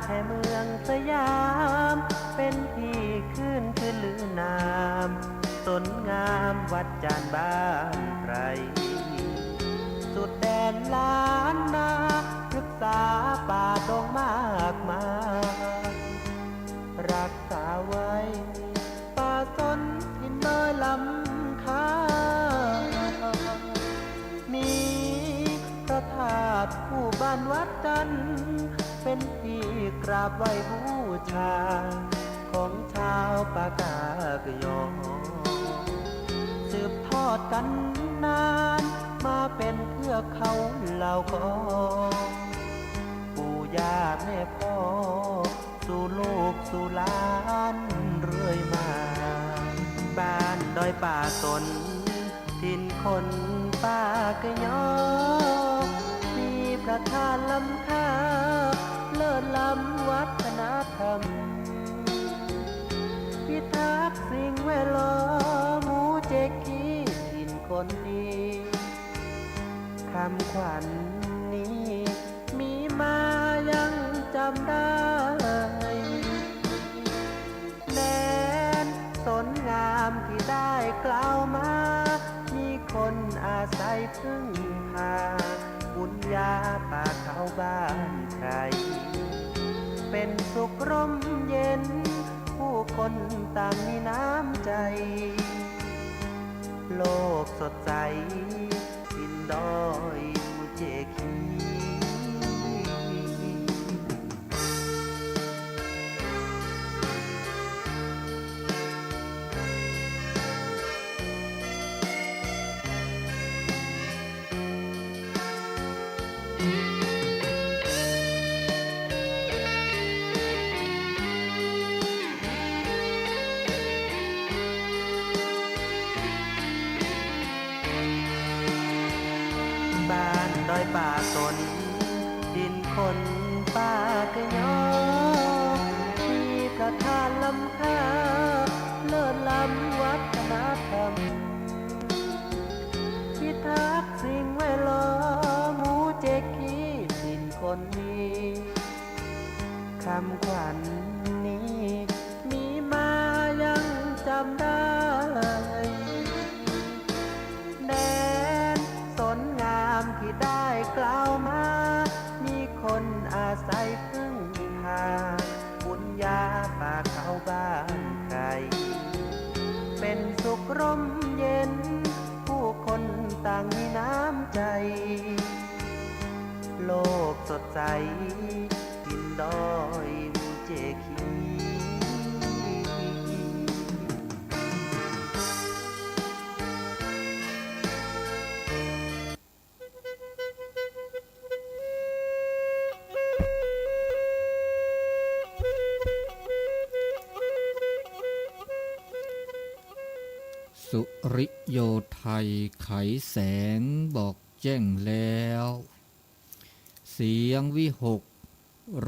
แห่เมืองสยาม เป็นที่ขึ้นชื่อลือนาม สนงามวัดจานบ้านไพร สุดแดนล้านนา พฤกษาป่าดงมากมาย รักษาไว้ ป่าสนถิ่นดอยลำคา มีพระธาตุคู่บ้านวัดจันทร์ เป็นที่กราบไหว้บูชา ของชาวปากากยอ สืบทอดกันนาน มาเป็นเทือกเขาเหล่ากอ ปู่ย่าแม่พ่อ สู่ลูกสู่หลานเรื่อยมา บ้านดอยป่าสน ถิ่นคนปากยอ มีพระธาตุล้ำค่า เลิศล้ำวัฒนธรรม พิทักษ์สิ่งแวดล้อม หมู่เจคี ถิ่นคนดี คำขวัญนี้ มีมายังจำได้ แดนสนงามที่ได้กล่าวมา มีคนอาศัยพึ่งพา บุญญาป่าเขาบ้านไพร เป็นสุขร่มเย็น ผู้คนต่างมีน้ำใจ โลกสดใส ถิ่นดอยหมู่เจคี บ้านดอยป่าสน ถิ่นคนปากยอ มีพระธาตุล้ำค่า เลิศล้ำวัฒนธรรม พิทักษ์สิ่งแวดล้อม หมู่เจคี ถิ่นคนดี คำขวัญนี้ มีมายังจำได้ แดนสนงามที่ได้กล่าวมา มีคนอาศัยพึ่งพา บุญญาป่าเขาบ้านไพร เป็นสุขร่มเย็น ผู้คนต่างมีน้ำใจ โลกสดใส ถิ่นดอยหมู่เจคี สุริโยไทยไขแสงบอกแจ้งแล้ว เสียงวิหค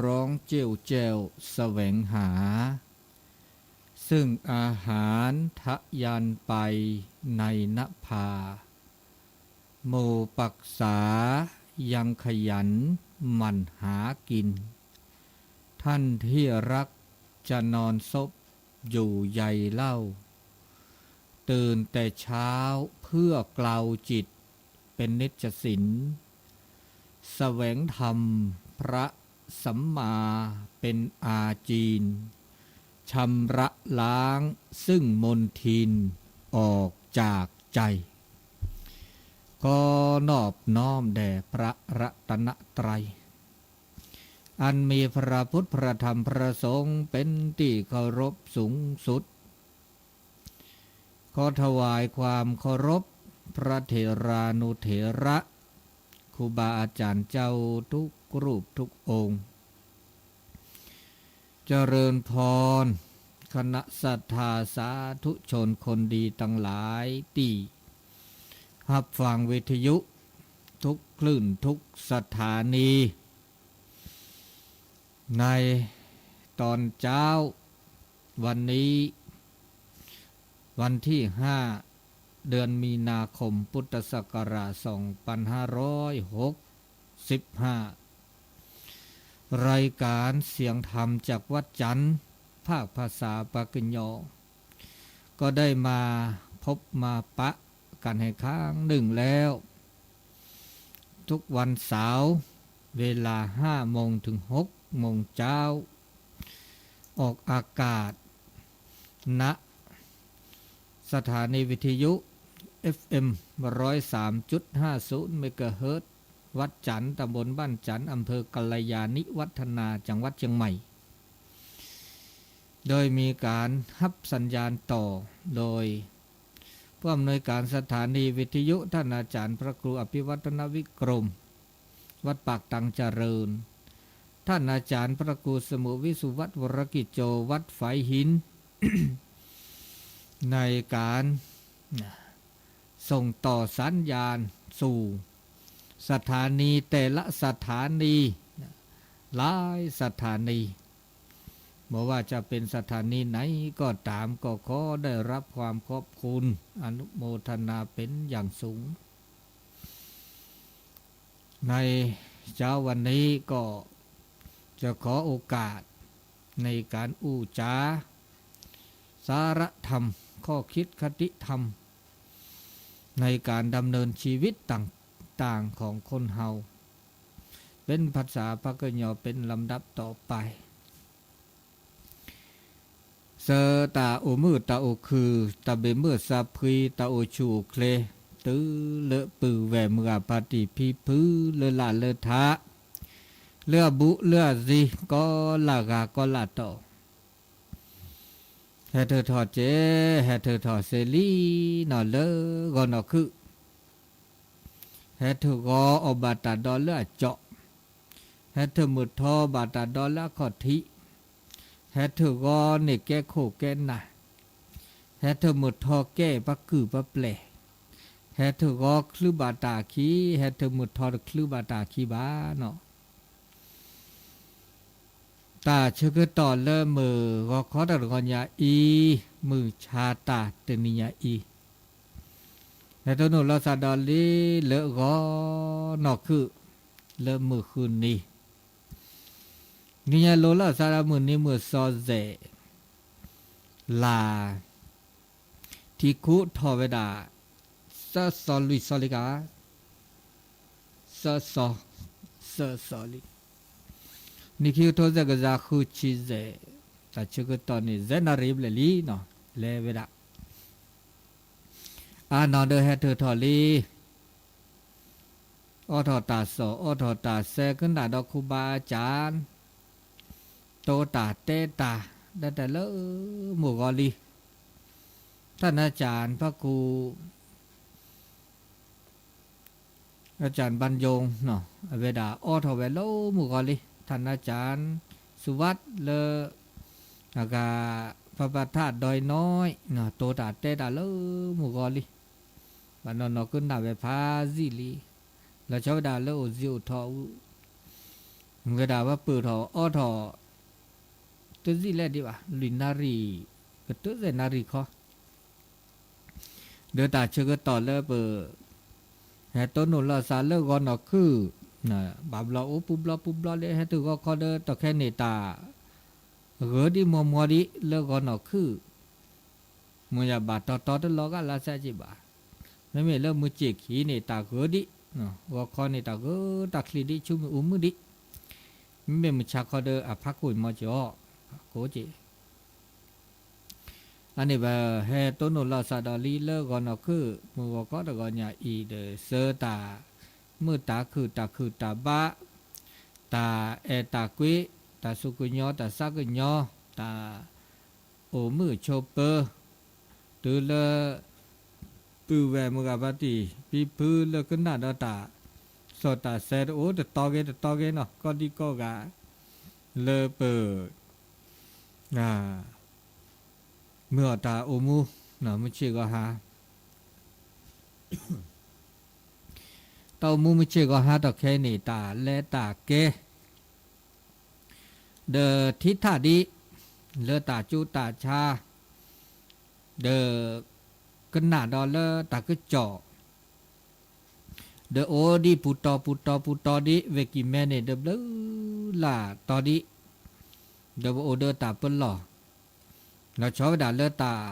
ร้องเจ้วแจ้วแสวงหา ซึ่งอาหารทะยานไปในนภา หมู่ปักษายังขยันหมั่นหากิน ท่านที่รักจะนอนซบอยู่ใยเล่า ตื่นแต่เช้าเพื่อเกลาจิตเป็นนิจสิน แสวงธรรมพระสัมมาเป็นอาจีน ชำระล้างซึ่งมลทินออกจากใจ ขอนอบน้อมแด่พระรัตนตรัย อันมีพระพุทธพระธรรมพระสงฆ์เป็นที่เคารพสูงสุด ขอถวายความเคารพพระเถรานุเถระ ครูบาอาจารย์เจ้าทุกรูปทุกองค์ เจริญพร คณะศรัทธาสาธุชนคนดีทั้งหลายตี้ฮับฟังวิทยุทุกคลื่นทุกสถานี ในตอนเจ๊าวันนี้ วันที่ห้า เดือนมีนาคม พุทธศักราช สองพันห้าร้อยหกสิบห้า รายการเสียงธรรมจากวัดจันทร์ ภาคภาษาปากกยอ ก็ได้มาพบมาปะกันอีกครั้งหนึ่งแล้ว ทุกวันเสาร์ เวลาห้าโมงถึงหกโมงเช้า ออกอากาศ ณ สถานีวิทยุ เอฟเอ็ม ร้อยสามจุดห้าศูนย์ เมกะเฮิรตซ์ วัดจันทร์ ตำบลบ้านจันทร์ อำเภอกัลยาณิวัฒนา จังหวัดเชียงใหม่ โดยมีการฮับสัญญาณต่อโดย ผู้อำนวยการสถานีวิทยุ ท่านอาจารย์พระครูอภิวัฒนวิกรม วัดปากตังเจริญ ท่านอาจารย์พระครูสมุวิสุวัฒน์ วรกิจโจ วัดฝายหิน ในการส่งต่อสัญญาณสู่สถานีแต่ละสถานี หลายสถานี ไม่ว่าจะเป็นสถานีไหนก็ตาม ก็ขอได้รับความขอบคุณ อนุโมทนาเป็นอย่างสูง ในเช้าวันนี้ก็จะขอโอกาสในการอู้จา สาระธรรม ข้อคิดคติธรรม ในการดำเนินชีวิตต่างๆของคนเฮา เป็นภาษาปากกยอเป็นลำดับต่อไป ဆၢတၢ်အိၣ်မုာ်တၢ်အိၣ်ခုၣ် တၢ်ဘၣ်မုာ်စၢ်ဖှံ တၢ်အိၣ်ဆူၣ်အိၣ်ချ့ တုၤလၢပုၢ်ဝဲၢ်မုၢ်ဂၤဖါတံၢ်ဖံဖု လၢလၢ်လၢထး လၢအဘူးလၢအသံ ကီးလၢ်ဂၤကီးလၢ်တီၤ ဟဲထုးထီၣ်ကဲ ဟဲထုးထီၣ်စ့လံနီၤ လၢဂီၤနီၢ်ခုၣ် ဟဲထုးဂီၤအီၣ်ဘၣ်တၢ်ဒီလၢအကၠီၣ် ဟဲထုးမုၢ်ထီၣ်ဘၣ်တၢ်ဒီလၢအခီၣ်ထံး ဟဲထုးဂီၤန့ၢ်ကဲခိၣ်ကဲနၢ် ဟဲထုးမုၢ်ထီၣ်ကဲပှၤကုၢ်ပှၤပျဲၢ် ဟဲထုးဂီၤချုးဘၣ်တၢ်အခံ ဟဲထုးမုၢ်ထီၣ်တချုးဘၣ်တၢ်အခံဘၣ်နီၤ တၢ်ဆၢကတီၢ်လၢမုၢ်ဂီၤခီတဂီၤညါအံၤ မုၢ်ဆါတၢ်တနံၤညါအံၤ ဟဲတိၢ်နီၣ်လီၤစၢ်ဒီးလံ လၢဂီၤနီၢ်ခုၣ် လၢမုၢ်ဃုနံၤ နံၤညါလိၤလီၤစၢ်ဒီးမုၢ်နံၤမုၢ်စီၤစဲး လၢ် ထံခူထီၣ်ဝဲဒၣ် စၢစီလွံၢ်စီလံကါ စၢစီ စၢစီလံ နံၣ်ခံကထိစဲးကယၤဃုဆံယဲၢ် တၢ်ဆၢကတီၢ်န့ၣ် ယဲၢ်နၣ်ရံၣ်ဘျဲၣ်လံနီၤ လဲၤဝဲဒၣ် အါနီၢ်ဒီးဟဲထုးထီၣ်လံ အိးထီၣ်တၢ်စီၣ် အိးထီၣ်တၢ်ဆဲ ကနၣ်ဒီးခူဘၣ်အကၠၣ် တိတၢ်တဲတၢ် ဒၣ်တဲာ်လၢမုၢ်ဂီၤလံ တၢ်နါကၠၣ်ဖးခူ อาจารย์บรรยง နီၤ အဝဲဒၣ်အိးထီၣ်ဝဲလၢမုၢ်ဂီၤလံ တၢ်နါကၠၣ် สุวัฒน์ လၢ အဂၤ พระประธาตดอยน้อย နီၤ တိတၢ်တဲတၢ်လၢမုၢ်ဂီၤလံ ဘၣ်နီၢ်နီၢ်ကနၣ်ဝဲဖးယံာ်လံ လီၤဆီဝဲဒၣ်လၢအိၣ်စ့အိၣ်ထီၣ် ဝဲဒၣ်ဝဲပၢၢ်ထီၣ်အိးထီၣ် တယံာ်လဲၣ်ဒံးဘၣ် လွံၢ်နၣ်ရံၣ် ကတၢၢ်စဲးနၣ်ရံၣ်ခီ ဒီးတၢ်ဆၢကတီၢ်လၢပ ဟဲတိၢ်နီၣ်လီၤစၢ်လၢဂီၤနီၢ်ခုၣ် ဘၣ်ဘျီအိၣ်ပူၤဘျီပူၤဘျီလၢဟဲထုးဂီၤခီဒီး တၢ်ခဲန့ၣ်တၢ် ဂၢၢ်ဒံးမီမီဒံးလၢဂီၤနီၢ်ခုၣ် မ့ၢ်ယၤဘၣ်တီတီတလီၤဂာ်လၢစၢ်က့ဘၣ် မ့မ့ၢ်လၢမုၢ်စ့ၢ်ခံန့ၣ် တၢ်ဂၢၢ်ဒံး ဂီၤခီန့ၣ် တၢ်ဂၢၢ်တၢ်ချံဒံး ဆူမုၢ်အိၣ်မုာ်ဒံး မ့မ့ၢ်မုၢ်ဆါခီဒီး အဖးခိၣ်မီကီး ကိးက့ အန့ၣ်ဘၣ် ဟဲတိၢ်နီၣ်လီၤစၢ်ဒီးလံလၢဂီၤနီၢ်ခုၣ် မုၢ်ဂီၤခီတဂီၤညါအံၤဒီး ဆၢတၢ် မုာ်တၢ်ခုၣ်တၢ်ခုၣ်တၢ်ဘါ တၢ်အဲၣ်တၢ်ကွံ တၢ်စူၢ်ကညီၤတၢ်စၢ်ကညီၤ တၢ်အိၣ်မုာ်ဆိးပၢၤ တုၤလၢ ပုၢ်ဝဲၢ်မုၢ်ဂၤဖါတံၢ် ဖံဖုလၢကနၣ်ဒီးတၢ် စီၣ်တၢ်ဆဲးတအိၣ်တတီၤဂ့ၤတတီၤဂ့ၤနီၤ ကီၢ်ဒံကီၢ်ဂၤ လၢပ မုၢ်အီၣ်တၢ်အိၣ်မူ မုၢ်ဆ့ၣ်ဂီၤဟါ တၢ်အိၣ်မူမုၢ်ဆ့ၣ်ဂီၤဟါတၢ်ခဲအံၤန့ၣ် တၢ်လဲၤတၢ်ကဲ ဒီးထံထၣ်ဒံး လၢတၢ်ကၠိတၢ်ဆါ ဒီး ကနၣ်ဒီးလၢတၢ်ကစီၣ် ဒီးအိၣ်ဒံးပူၤတီၤပူၤတီၤပူၤတီၤဒံး ဝ့ၢ်ကံၢ်မဲန့ၣ် ဒီးဘျုး လၢ်တီဒံး, ဒီးပအိၣ်ဒီးတၢ်ပလီၢ်, လီၤဆီဝဲဒၣ်လၢတၢ်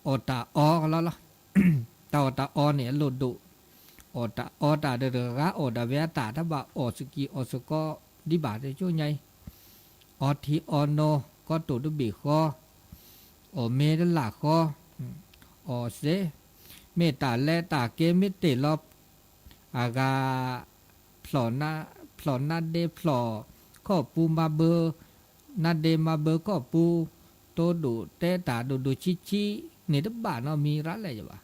အီၣ်တၢ်အီလီၤလီၤ. တၢ်အီၣ်တၢ်အီန့ၣ် အလိၣ်ဒိၣ်, အီၣ်တၢ်အီတၢ်ဒီးတဂၤဂၤအီၣ်ဒၣ်ဝဲအတၢ် တဘၣ်အီၣ်စကံးအီၣ်စကီးဒံးဘၣ်တကၠိညါအံၤ, အီထံအီနိ ကီတိၢ်တဘ့ၣ်ဃီ, အီၣ်မ့ၤတလၢ်ဃီ, အီၣ်စ့, မ့ၢ်တၢ်လဲၤတၢ်က့ၤမ့ၢ်တ့ၢ်လီၤ အဂၤ ဖျီၣ်နါ, ဖျီၣ်နါဒ့ဖျီၣ်ခီၣ်ပူၤမၤဘၢ, နါဒ့မၤဘၢခီၣ်ပူၤ, တိဒိၣ်တဲတၢ်ဒိၣ်ဒိၣ်ဆံးဆံးန့ၣ် တဘၣ်နီတမံၤရၤလဲၣ်ယဘၣ်.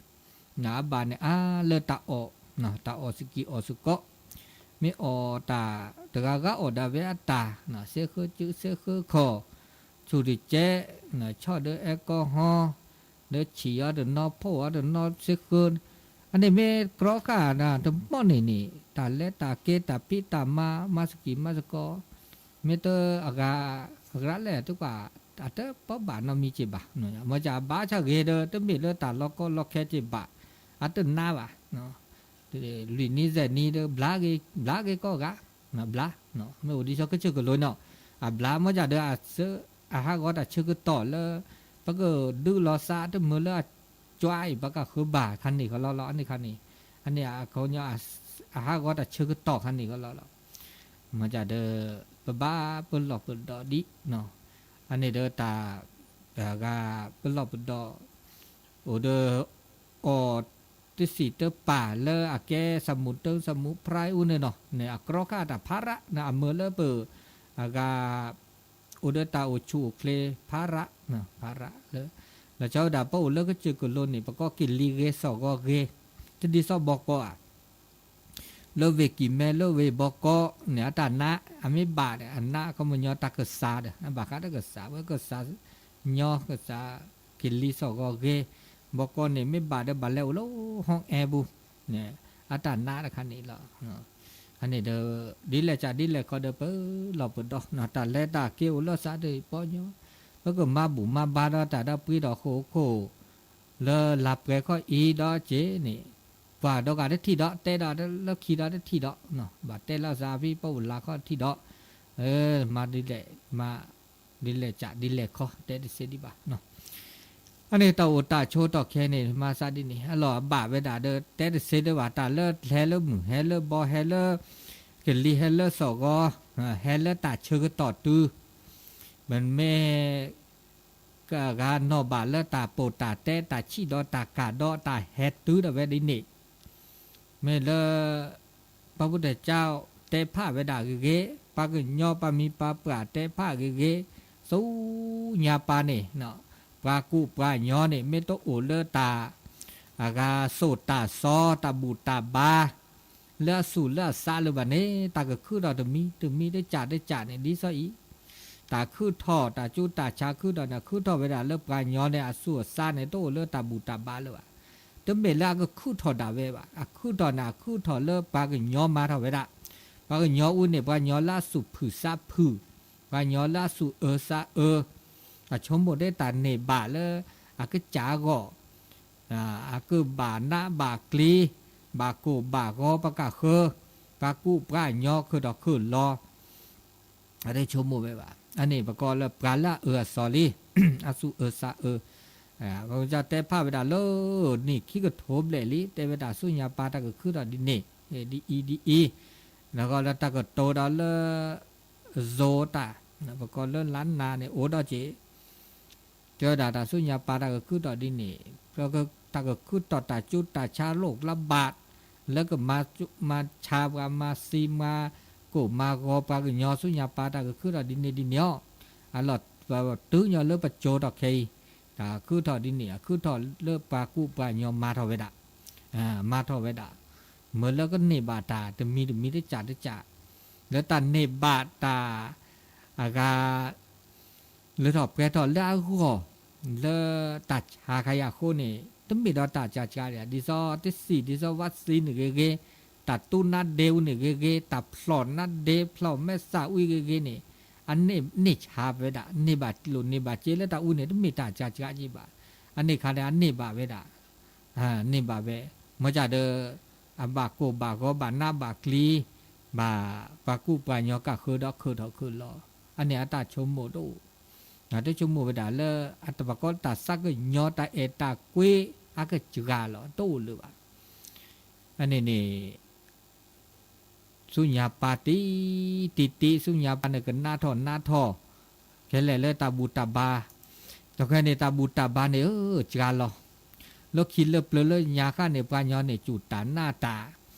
အဘၣ်န့ၣ်အါလၢတၢ်အီၣ်, တၢ်အီၣ်စကံးအီၣ်စကီး, မ့ၢ်အီၣ်တၢ်တဂၤဂၤအီၣ်ဒၣ်ဝဲအတၢ်, စ့ဃၢစုစ့ဃၢခီၣ်, ဆူၣ်တကဲး, ဆီၣ်ဒီးအဲကီဟီ ဒီးဆံၣ်အီၤတနီၤဖှိၣ်အီၤတနီၤစ့ဃၢ, အန့ၣ်မ့ၢ်ကြီဃာ်တမီၢ်န့ၣ်န့ၣ် တၢ်လဲၤတၢ်က့ၤတၢ်ဖံးတၢ်မၤ မၤစကံးမၤစကီး, မ့ၢ်တအဂၤ, အဂၤလဲၣ်တကွၢ်, အတပီဘၣ်နီတမံၤက့ၤဘၣ်, မ့ၢ်ကဘၣ်ဆၣ်ဂ့ၤဒီး တမ့ၢ်လၢတၢ်လီၤကီလီၤခဲက့ၤဘၣ်, အတနါဘၣ်, လွံၢ်နံၤယဲၢ်နံၤဒီး ဘျါက့ၤ, ဘျါက့ၤကိးဂၤ, ဘျါ, မ့ၢ်အိၣ်ဒ်သိးကစၢၢ်ကလိၤနီၤ, အဘျါမ့ၢ်ကဒီး အဟးဂီၤတၢ်ဆၢကတီၢ်လၢ ပကဒုးလီၤသးတမုာ်လၢအကွၢ်အံၤ ပကဃုဘၣ်ခါန့ၣ်ကလီလီၤ, အန့ၣ်ခါန့ၣ်, အန့ၣ်အခီပညီ အဟးဂီၤတၢ်ဆၢကတီၢ်ခါန့ၣ်ကလီလီၤ, မ့ၢ်ကဒီး ပဘၣ်ပလီၢ်ပဒီဒံး, အန့ၣ်ဒီးတၢ်, ဂၤပလီၢ်ပဒီ အိၣ်ဒီး အီၣ်တစံၣ်တပၢ်လၢအကဲ စမူးတၢ စမူးဖြါ အူန့ၣ်နီၤ, န့ၣ်အကြီဃာ်တၢ်ဖးရး, အမုာ်လၢပ, အဂၤ, အိၣ်ဒီးတၢ်အိၣ်ဆူၣ်အိၣ်ချ့ဖးရး, ဖးရးလၢ, လီၤဆီဝဲဒၣ်ပအိၣ်လၢကစၢၢ်ကလိၤန့ၣ် ပကီၢ်က့ၤလံဂ့ၤ စီၣ်ဂီၤဂ့ၤ, တဒ်သိးဘီကီးဧါ လၢဝ့ၢ်ကံၢ်မဲ လၢဝ့ၢ်ဘီကီးန့ၣ် အတၢ်နါ, အမ့ၢ်ဘၣ်ဒီး အနါအခီပညီတၢ်ကစးဒီး အဘၣ်ဃးတၢ်ကစး ဝဲကစးညီ ကစးက့ၤလံ စီၣ်ဂီၤဂ့ၤ, ဘီကီးန့ၣ် မ့ၢ်ဘၣ်ဒီး ဘၣ်လဲၤအိၣ်လၢ ဟီၣ်အဲၣ်ပူၤ, အတၢ်နါတခါန့ၣ်လီၤ. အန့ၣ်ဒီး ဒ်လဲၣ်စးဒ်လဲၣ်ခီဒီး ပလီၢ်ပဒီ တၢ်လဲၤတၢ်က့ၤအိၣ်လၢသးတပီညီ, ပကမၤဘူၣ်မၤဘါဒီးတၢ်ဒီးပှ့ၤဒီးဃိာ်ခိၣ် လၢလါပှဲၤခီအံၤဒီးက့ၤန့ၣ်, ပှၤဒီးဂၤတထံၣ်ဒီး တဲဒီးလၢခံဒီးတထံၣ်ဒီး, ဘၣ်တဲလၢသးဖံ ပအိၣ်လါခီတထံၣ်ဒီး, မၤဒ်လဲၣ်, မၤဒ်လဲၣ်စးဒ်လဲၣ်ခီ တဲတသ့ဒံးဘၣ်. အန့ၣ်တၢ်အိၣ်တၢ်ဆိးထီၣ်ခဲအံၤန့ၣ် မၤသးဒ်န့ၣ် အလီၢ်အဘၣ်ဝဲဒၣ်ဒီး တဲတသ့ဒံးဘၣ် တၢ်လၢဟဲလၢမုၢ် ဟဲလၢဘီ ဟဲလၢကလံၤ ဟဲလၢစီၣ်ဂီၤ, ဟဲလၢတၢ်ဆၢကတီၢ်တုၤ, မ့မ့ၢ် ကဂၤနီၢ်ဘၣ်လၢတၢ်ပိာ်တၢ်တဲ တၢ်ဆံးဒီးတၢ်ကၢ်ဒီးတၢ်ဟဲတုၤဒၣ်ဝဲဒ်န့ၣ်, မ့ၢ်လၢ ပှၤဖိတၢ်ကၠီတဲဖးဝဲဒၣ်ဂ့ၤဂ့ၤ, ပှၤကညီပှၤမံၤပှၤပှၢ်တဲဖးဂ့ၤဂ့ၤ, ဆူညါပၤန့ၣ် ပှၤကူၣ်ပှၤကညီန့ၣ် မ့ၢ်တအိၣ်လၢတၢ် အဂၤစိာ်တၢ်စီ တၢ်ဘူၣ်တၢ်ဘါ လၢအသူၣ်လၢအသးလၢၤဘၣ်န့ၣ် တၢ်ကခုထီၣ်တမံၤတမံၤတကးတကးန့ၣ် ဒ်သိးအံၤ, တၢ်ခုထီၣ် တၢ်ကၠိတၢ်ဆါခုထီၣ်န့ၣ် ခုထီၣ်ဝဲဒၣ်လၢပှၤကညီန့ၣ် အသူၣ်အသးန့ၣ် တအိၣ်လၢတၢ်ဘူၣ်တၢ်ဘါလၢၤဘၣ်. တမ့ၢ်လၢအကခုထီၣ်ဒၣ်ဝဲဘၣ်. အခုထီၣ်န့ၣ် အခုထီၣ်လၢပှၤကညီမၤထီၣ်ဝဲဒၣ်. ပှၤကညီအူန့ၣ် ပှၤကညီလၢအသူၣ်ဖုၣ်သးဖုၣ်, ပှၤကညီလၢအသူၣ်အၢသးအၢ, အဆိကမိၣ်ဒ်တၢ်န့ၢ်ဘၣ်လၢအကစၢ်အဂီၢ် အကဘၣ်နးဘၣ်ကျံၤ, ဘၣ်ကိၢ်ဘၣ်ဂီၤပကဃၢၤ, ပှၤကူၣ်ပှၤကညီခုၣ်ထီၣ်ခုၣ်လီၤ, အတဆိကမိၣ်ဝဲဘၣ်. အန့ၣ်ပကိးလၢပှၤလၢအအၢအသီလံ, အသူၣ်အၢသးအၢ, ပကတဲဖးဝဲဒၣ်လၢ နံၣ်ခံကထိဘျဲၣ်လံ တဲဝဲဒၣ်ဆူညါပၤတၢ်ကခုထီၣ်ဒ်န့ၣ်, ဒ်အံၤဒ်အံၤ, နဂီၢ်လၢတၢ်ကတိၤဒီးလၢ အဇိတၢ်, ပကိးလၢလါနၤန့ၣ် အိၣ်ဒီးက့ၤ တဲဝဲဒၣ်တၢ်ဆူညါပၤတၢ်ကခုထီၣ်ဒ်န့ၣ်, တၢ်ကခုထီၣ်တၢ်ကၠိတၢ်ဆါလိၣ်ကျါဘၣ်, လၢကမၤဆါပှၤမၤသံမၤကိၢ်မၤဂီၤပှၤကညီဆူညါပၤတၢ်ကခုထီၣ်ဒ်န့ၣ်ဒ်န့ၣ်အီၤ, အလီၢ်တုၤညီလၢပစိၤထီၣ်ခဲအံၤ, တၢ်ခုထီၣ်ဒ်န့ၣ် အခုထီၣ်လၢပှၤကူၣ်ပှၤကညီမၤထီၣ်ဝဲဒၣ်, မၤထီၣ်ဝဲဒၣ်, မ့ၢ်လၢကန့ၢ်ဘၣ်တၢ်တမံၤတမံၤတကးတကး, လၢတၢ်န့ၢ်ဘၣ်တၢ် အဂၤ လၢထီၣ်ပှဲၤထီၣ်လၢအဂီၢ်, လၢတၢ်ဆါခါယၤအဃိန့ၣ် တမ့ၢ်ဒီးတၢ်စှၤစှၤဒံး, ဒ်သိးတဆံး ဒ်သိးဝးသံန့ၣ်ဂ့ၤဂ့ၤ, တၢ်တူနါဒ့အူန့ၣ်ဂ့ၤဂ့ၤ, တၢ်ဖျီၣ်နါဒ့ဖျီၣ်မဲာ်သၣ်အူဂ့ၤဂ့ၤန့ၣ်, အန့ၢ်ဆါဝဲဒၣ်, န့ၢ်ဘၣ်လိၣ်န့ၢ်ဘၣ်စ့လၢတၢ်အူန့ၣ် တမ့ၢ်တၢ်စှၤစှၤက့ဘၣ်. အန့ၣ်ခါန့ၣ် အန့ၢ်ဘၣ်ဝဲဒၣ်, န့ၢ်ဘၣ်ဝဲ, မ့ၢ်ကဒီး အဘၣ်ကိၢ်ဘၣ်ဂီၤဘၣ်နးဘၣ်ကျံၤ, ဘၣ်ပှၤကူၣ်ပှၤညီကဃၢဒီးခုၣ်ထီၣ်ခုၣ်လီၤ, အန့ၣ်အတၢ်ဆိကမိၣ်တအိၣ်, တဆိကမိၣ်ဝဲဒၣ်လၢ အတပှၤကီတၢ်သးကညီတၢ်အဲၣ်တၢ်ကွံ အကစှၤလီၤ တအိၣ်လၢၤဘၣ်. အန့ၣ်န့ၣ် ဆူညါပၢ်တံၤတံၤတံၤ ဆူညါပၢ်န့ၣ်ကနးထီၣ်နးထီၣ် ခဲလၢာ်လၢတၢ်ဘူၣ်တၢ်ဘါ, တခဲန့ၣ်တၢ်ဘူၣ်တၢ်ဘါန့ၣ် အၢ စှၤလီၤ, လၢခံလၢပျၢၤလၢညါဃၣ်န့ၣ် ပှၤညီန့ၣ် စူၢ်တၢ်နာ်တၢ်,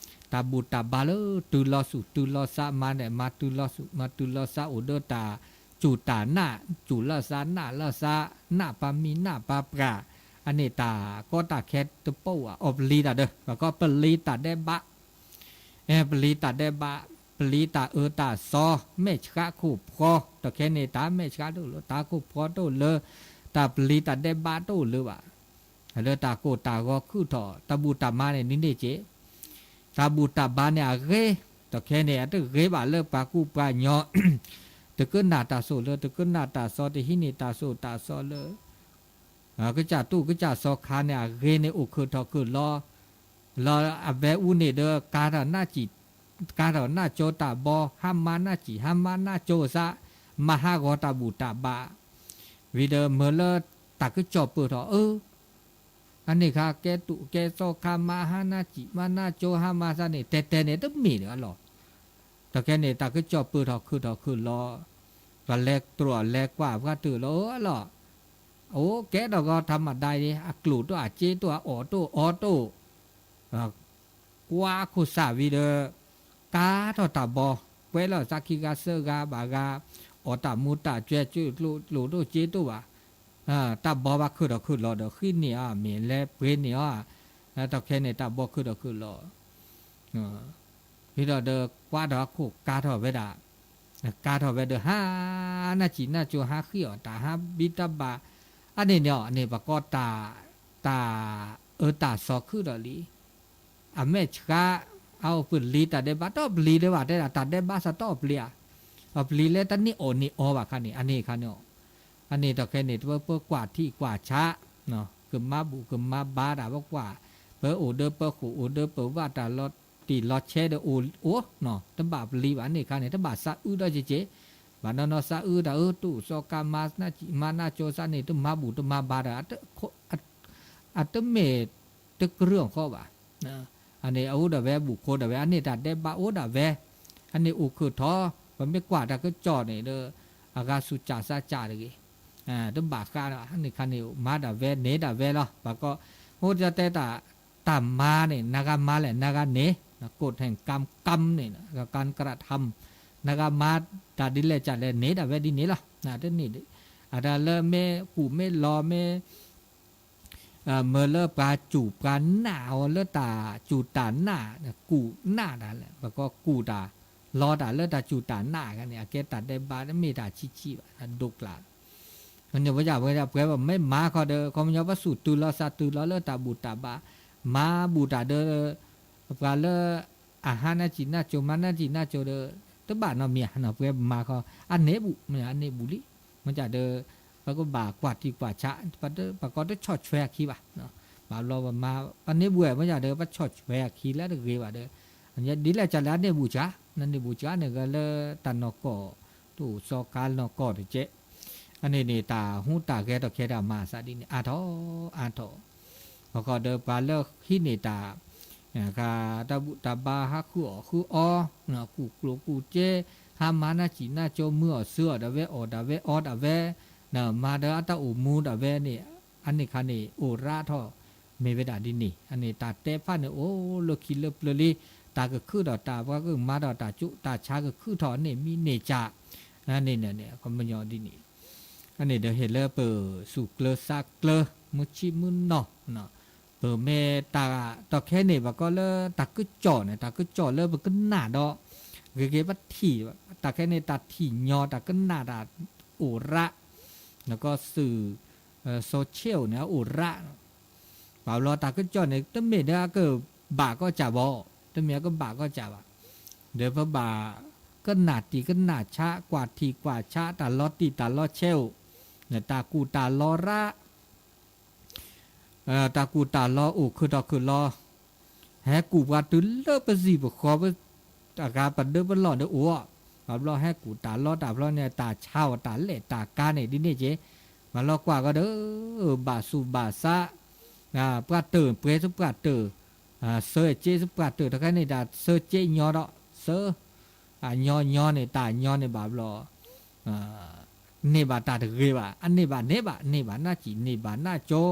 တၢ်ဘူၣ်တၢ်ဘါလၢတုၤလီၤဆူၣ်တုၤလီၤဆါ မၤန့ၣ် မၤတုၤလီၤဆူၣ် မၤတုၤလီၤဆါအိၣ်ဒီးတၢ်စူၢ်တၢ်နာ် စူၢ်လၢသးနာ်လၢသး နာ်ပှၤမံၤနာ်ပှၤပှၢ်, အန့ၣ်တၢ်ကီတၢ်ခဲတပိၣ်ဧါ အီၣ်ပျံၤတၢ်ဒီး ပှၤကီပျံၤတၢ်ဒဲးဘး ပျံၤတၢ်ဒဲးဘး, ပျံၤတၢ်အၢတၢ်သီ, မဲာ်ဆှးခိၣ်ဖျီ, တခဲန့ၣ်တၢ်မဲာ်ဆှးတအိၣ်လၢ တၢ်ခိၣ်ဖျီတအိၣ်လၢ, တၢ်ပျံၤတၢ်ဒဲးဘးတအိၣ်လၢၤဘၣ်. လၢတၢ်ကိၢ်တၢ်ဂီၤခုၣ်ထီၣ် တၢ်ဘူၣ်တၢ်ဘါန့ၣ်ဒ်န့ၣ်က့, တၢ်ဘူၣ်တၢ်ဘါန့ၣ်အဂ့ၤ, တခဲန့ၣ် အတဂ့ၤဘၣ်လၢပှၤကူၣ်ပှၤညီ တကနၣ်တၢ်စိၣ်လၢ တကနၣ်တၢ်စီ တဟံးန့ၢ်တၢ်စိၣ်တၢ်စီလၢ ကစၢ်တူၢ်ကစၢ်စီခါန့ၣ်အဂ့ၤန့ၣ် အိၣ်ခုၣ်ထီၣ်ခုၣ်လီၤ, လၢအဝဲအူန့ၣ်ဒီး ကါထီၣ်နၢ်စံၣ်, ကါထီၣ်နၢ်ကၠိတၢ်ဘီ ဟါမၢ်နၢ်စံၣ် ဟါမၢ်နၢ်ကၠိသး, မၤဟးဂီၤတၢ်ဘူၣ်တၢ်ဘါ, ဝံၤဒီးမၢလၢတၢ်ကစီၣ်ပၢၢ်ထီၣ် အၢ အန့ၣ်ခါကဲတူၢ်ကဲစီခါ မၤဟါနၢ်စံၣ် မၤနၢ်ကၠိ ဟါမၢ်သးန့ၣ် တဲတဲန့ၣ်တမ့ၢ်ဒီးအလီၢ်, တခဲန့ၣ် တၢ်ကစီၣ်ပၢၢ်ထီၣ်ခုၣ်ထီၣ်ခုၣ်လီၤ, ပှၤလဲၤတြီၢ်လဲၤကွၢ်ပှၤတုၤလီၤအလီၢ်, အိၣ်ကဲထီၣ်ဂီၤထးမဒၤအံၤ အကျိၣ်တအိၣ် အစ့တအိၣ် အအီၣ်တအိၣ်အီတအိၣ်, ကွၢ်ခိၣ်စၢ်ဝံၤဒီး ကါထီၣ်တၢ်ဘီ, ကွဲးလီၤသးခံဂၤသၢဂၤဘၣ်ဂၤ, အီၣ်တၢ်မူတၢ်ကွဲး ကၠိၣ်ကျိၣ်ကျိၣ်တအိၣ်စ့တအိၣ်ဘၣ်, တၢ်ဘီဘၣ်ခုၣ်ထီၣ်ခုၣ်လီၤဒီး ဃံန့ၢ်အီၤ မ့ၢ်လဲၤပှ့ၤန့ၢ်အီၤ, တၢ်ခဲန့ၣ် တၢ်ဘီခုၣ်ထီၣ်ခုၣ်လီၤ ဖဲဒီးဒီးကွၢ်ဒီးအခိၣ်ကါထီၣ်ဝဲဒၣ်, ကါထီၣ်ဝဲဒီးဟါ နၢ်စံၣ်နၢ်ကၠိ ဟါဃံအီၣ်တၢ် ဟါဘံတၢ်ဘၣ်, အန့ၣ်န့ၣ်အီၤ အန့ၣ်ပှၤကီတၢ်, တၢ်အၢတၢ်သီခုၣ်ဒီးလံ, အမဲာ်ဆှး, အအိၣ်ပျံၤတၢ်ဒဲးဘး တအီၣ်ပျံၤလၢၤဘၣ် တဲဒၣ်တၢ်ဒဲးဘးစ့ၢ်တအီၣ်ပျံၤဧါ, အီၣ်ပျံၤလၢတၢ်န့ၢ်အီၣ်န့ၢ်အီဘၣ်ခါန့ၣ် အန့ၣ်ခါန့ၣ်အီၤ, အန့ၣ်တၢ်ခဲန့ၣ် ပကွၢ်ထံကွၢ်ဆး ကမၤဘူၣ်ကမၤဘါတၢ် ပကွၢ်, ပအိၣ်ဒီးပဃိၣ် အိၣ်ဒီးပဝၣ် တၢ်လီၤတံၢ်လီၤဆဲးဒီးအိၣ်, တဘၣ်ပျံၤဘၣ်န့ၣ်ခါန့ၣ် တဘၣ်သးအုးဒီးကက့ၤ, ဘၣ်နီၢ်နီၢ်သးအုးတၢ်အၢ တူၢ်စီကါမၤနၢ်စံၣ်မၤနၢ်ကၠိသးန့ၣ် တမၤဘူၣ်တမၤဘါဒီး အတမ့ၢ်တကြၢးအီၤဃီဘၣ်, အန့ၣ်အအိၣ်ဒၣ်ဝဲ ဘူၣ်ခိၣ်ဒၣ်ဝဲ အန့ၣ်တၢ်ဒဲးဘးအိၣ်ဒၣ်ဝဲ, အန့ၣ်အိၣ်ခုၣ်ထီၣ် ပမ့ၢ်ကွၢ်တၢ်ကစီၣ်န့ၣ်ဒီး အဂၤဆူၣ်စၢ်စၢ်တဂ့ၤ, တဘၣ်ဃးဒီး န့ၣ်ခါန့ၣ် မၤဒၣ်ဝဲန့ၢ်ဒၣ်ဝဲလီၤ ပှၤကီ, အိၣ်တဲတၢ်, တၢ်မၤန့ၣ် နဂၤမၤလဲၣ် နဂၤန့ၢ်, ကိးထၢၣ်ကၢကၢန့ၣ် ကၢကၢထၢၣ်, နဂၤမၤတၢ်ဒ်လဲၣ်ကလဲၣ်န့ၢ်ဒၣ်ဝဲဒ်န့ၣ်လီၤ, တန့ၢ်, အတၢ်လၢမ့ၢ်ကူၣ်မ့ၢ်လီၤမ့ၢ် မၢလၢပှၤစူၢ်ပှၤနာ်အီၤလၢတၢ်စူၢ်တၢ်နာ်, ကူၣ်နာ်တၢ်လဲၣ် ပှၤကီကူၣ်တၢ်, လီတၢ်လၢတၢ်စူၢ်တၢ်နာ်ခါန့ၣ် အကဲတၢ်ဒဲးဘးတမ့ၢ်တၢ်ဆံးဆံးဘၣ် တၢ်ဒိကျါ, န့ၣ်ဝဲဒၣ်ဝဲဒၣ်ပှဲၤဘၣ်မ့ၢ်မၤခီဒီး ခီပညီပှၤစူၢ်တုၤလီၤသးတုၤလီၤလၢတၢ်ဘူၣ်တၢ်ဘါ, မၤဘူၣ်တၢ်ဒီး ပှၤလၢ အဟါနၢ်စံၣ်နၢ်ကၠိ မၤနၢ်စံၣ်နၢ်ကၠိဒီး တဘၣ်နီတမံၤဧါ ပှဲၤမၤခီ အန့ၢ်ဘူၣ် အန့ၢ်ဘူၣ်လံ, မ့ၢ်ဒၣ်ဒီး ပကဘၣ်ကွၢ်ထံကွၢ်ဆး, ပှၤကီတဆီၣ်ထွဲအခံဘၣ်, ဘၣ်ဘျီပမၤ ပန့ၢ်ဘူၣ်ဝဲ မ့ၢ်ဒၣ်ဒီး ပဆီၣ်ထွဲအခံလၢတဂ့ၤဘၣ်ဒီး ဒ်လဲၣ်ကလဲၣ် အန့ၢ်ဘူၣ်စှၤ, နန့ၢ်ဘူၣ်စှၤန့ၣ်ဂ့ၤလၢတၢ်နီၢ်ကီၢ်, တအိၣ်စီခါနီၢ်ကီၢ်တကဲး, အန့ၣ်န့ၣ် တၢ်ဟူးတၢ်ဂဲၤထီၣ်ခဲတၢ်မၤအသးဒ်န့ၣ် အါထီၣ်အါထီၣ်, ဘၣ်ဃီဒီးပှၤလၢဟံးန့ၢ်တၢ် တၢ်ဘူၣ်တၢ်ဘါဟးဃုအီၣ်ဃုအီ, ကူၣ်ကျိၣ်ကူၣ်စ့, ဟါမၢ်နၢ်စံၣ်နၢ်ကၠိ မုာ်အီၣ်စၢအီၣ်ဒၣ်ဝဲ အီၣ်ဒၣ်ဝဲအီဒၣ်ဝဲ, မၤဒီးအတၢ်အိၣ်မူဒၣ်ဝဲန့ၣ်, အန့ၣ်ခါန့ၣ် အိၣ်ရးထီၣ် မ့ၢ်ဝဲဒၣ်ဒ်န့ၣ်, အန့ၣ်တၢ်တဲဖးန့ၣ်အိၣ်လၢခံလၢပျၢၤလံ, တၢ်ကခုထီၣ်တၢ် ပှၤကမၤဒီးတၢ်ကၠိတၢ်ဆါကခုထီၣ်န့ၣ်မံၤန့ၢ်ကၢ်, န့ၣ်န့ၣ် ကမညီဒ်န့ၣ်, အန့ၣ်ဒီးဟ့ၣ်လၢပစူၢ်ကျၢၤသးကျၢၤ မုၢ်ဆံမုၢ်နီၢ်, ပမ့ၢ်တၢ်တီခဲန့ၣ် ပှၤကီလၢတၢ်ကစီၣ်န့ၣ် တၢ်ကစီၣ်လၢပကနၣ်ဒီး ဂ့ၤဂ့ၤပထံၣ်, တၢ်ခဲန့ၣ် တၢ်ထံၣ်ညီ တၢ်ကနၣ်တၢ်အိၣ်ရး, နကီသုး social န့ၣ် အအိၣ်ရး, ဘၣ်ဘျီတၢ်ကစီၣ်န့ၣ် တမ့ၢ်ဒီးအကဘၣ်ကီၢ်စၢ်ဘၣ်, တမ့ၢ်အကဘၣ်ကီၢ်စၢ်ဘၣ်, ဒီးပဘၣ်ကနၣ်တံၢ်ကနၣ်ဆး ကွၢ်ထံၣ်ကွၢ်ဆး တၢ်လီၤတံၢ်တၢ်လီၤဆဲးအိၣ်, တၢ်ကူၣ်တၢ်လီၤရး တၢ်ကူၣ်တၢ်လီၤအိၣ်ခုၣ်ထီၣ်ခုၣ်လီၤ, ဟဲကူၣ်ပှၤတုၤလၢပစံၣ်ပဃီ ပ အဂၤပဒၢပလီၢ်ဒီးအိၣ်အီၤ, ဘၣ်ဘျီဟဲကူၣ်တၢ်လီတၢ်ဘျီန့ၣ် တၢ်ဆါအီၤတၢ်လဲၣ်တၢ်ကါန့ၣ်ဒ်န့ၣ်က့ၤ, ဘၣ်လီၤကွၢ်ကီဒီး ဘၣ်ဆူးဘၣ်ဆါ, ပှၤတၢၢ်ပှဲၤဆူပှၤတၢၢ်, စၢက့ဆူပှၤတၢၢ်, တခါန့ၣ် တၢ်စၢက့ညီဒီး စၢ အညီညီန့ၣ် တၢ်ညီန့ၣ်ဘၣ်ဘျီ န့ၢ်ဘၣ်တၢ်တဂ့ၤဘၣ်, အန့ၢ်ဘၣ်န့ၢ်ဘၣ်, န့ၢ်ဘၣ်နၢ်စံၣ် န့ၢ်ဘၣ်နၢ်ကၠိ,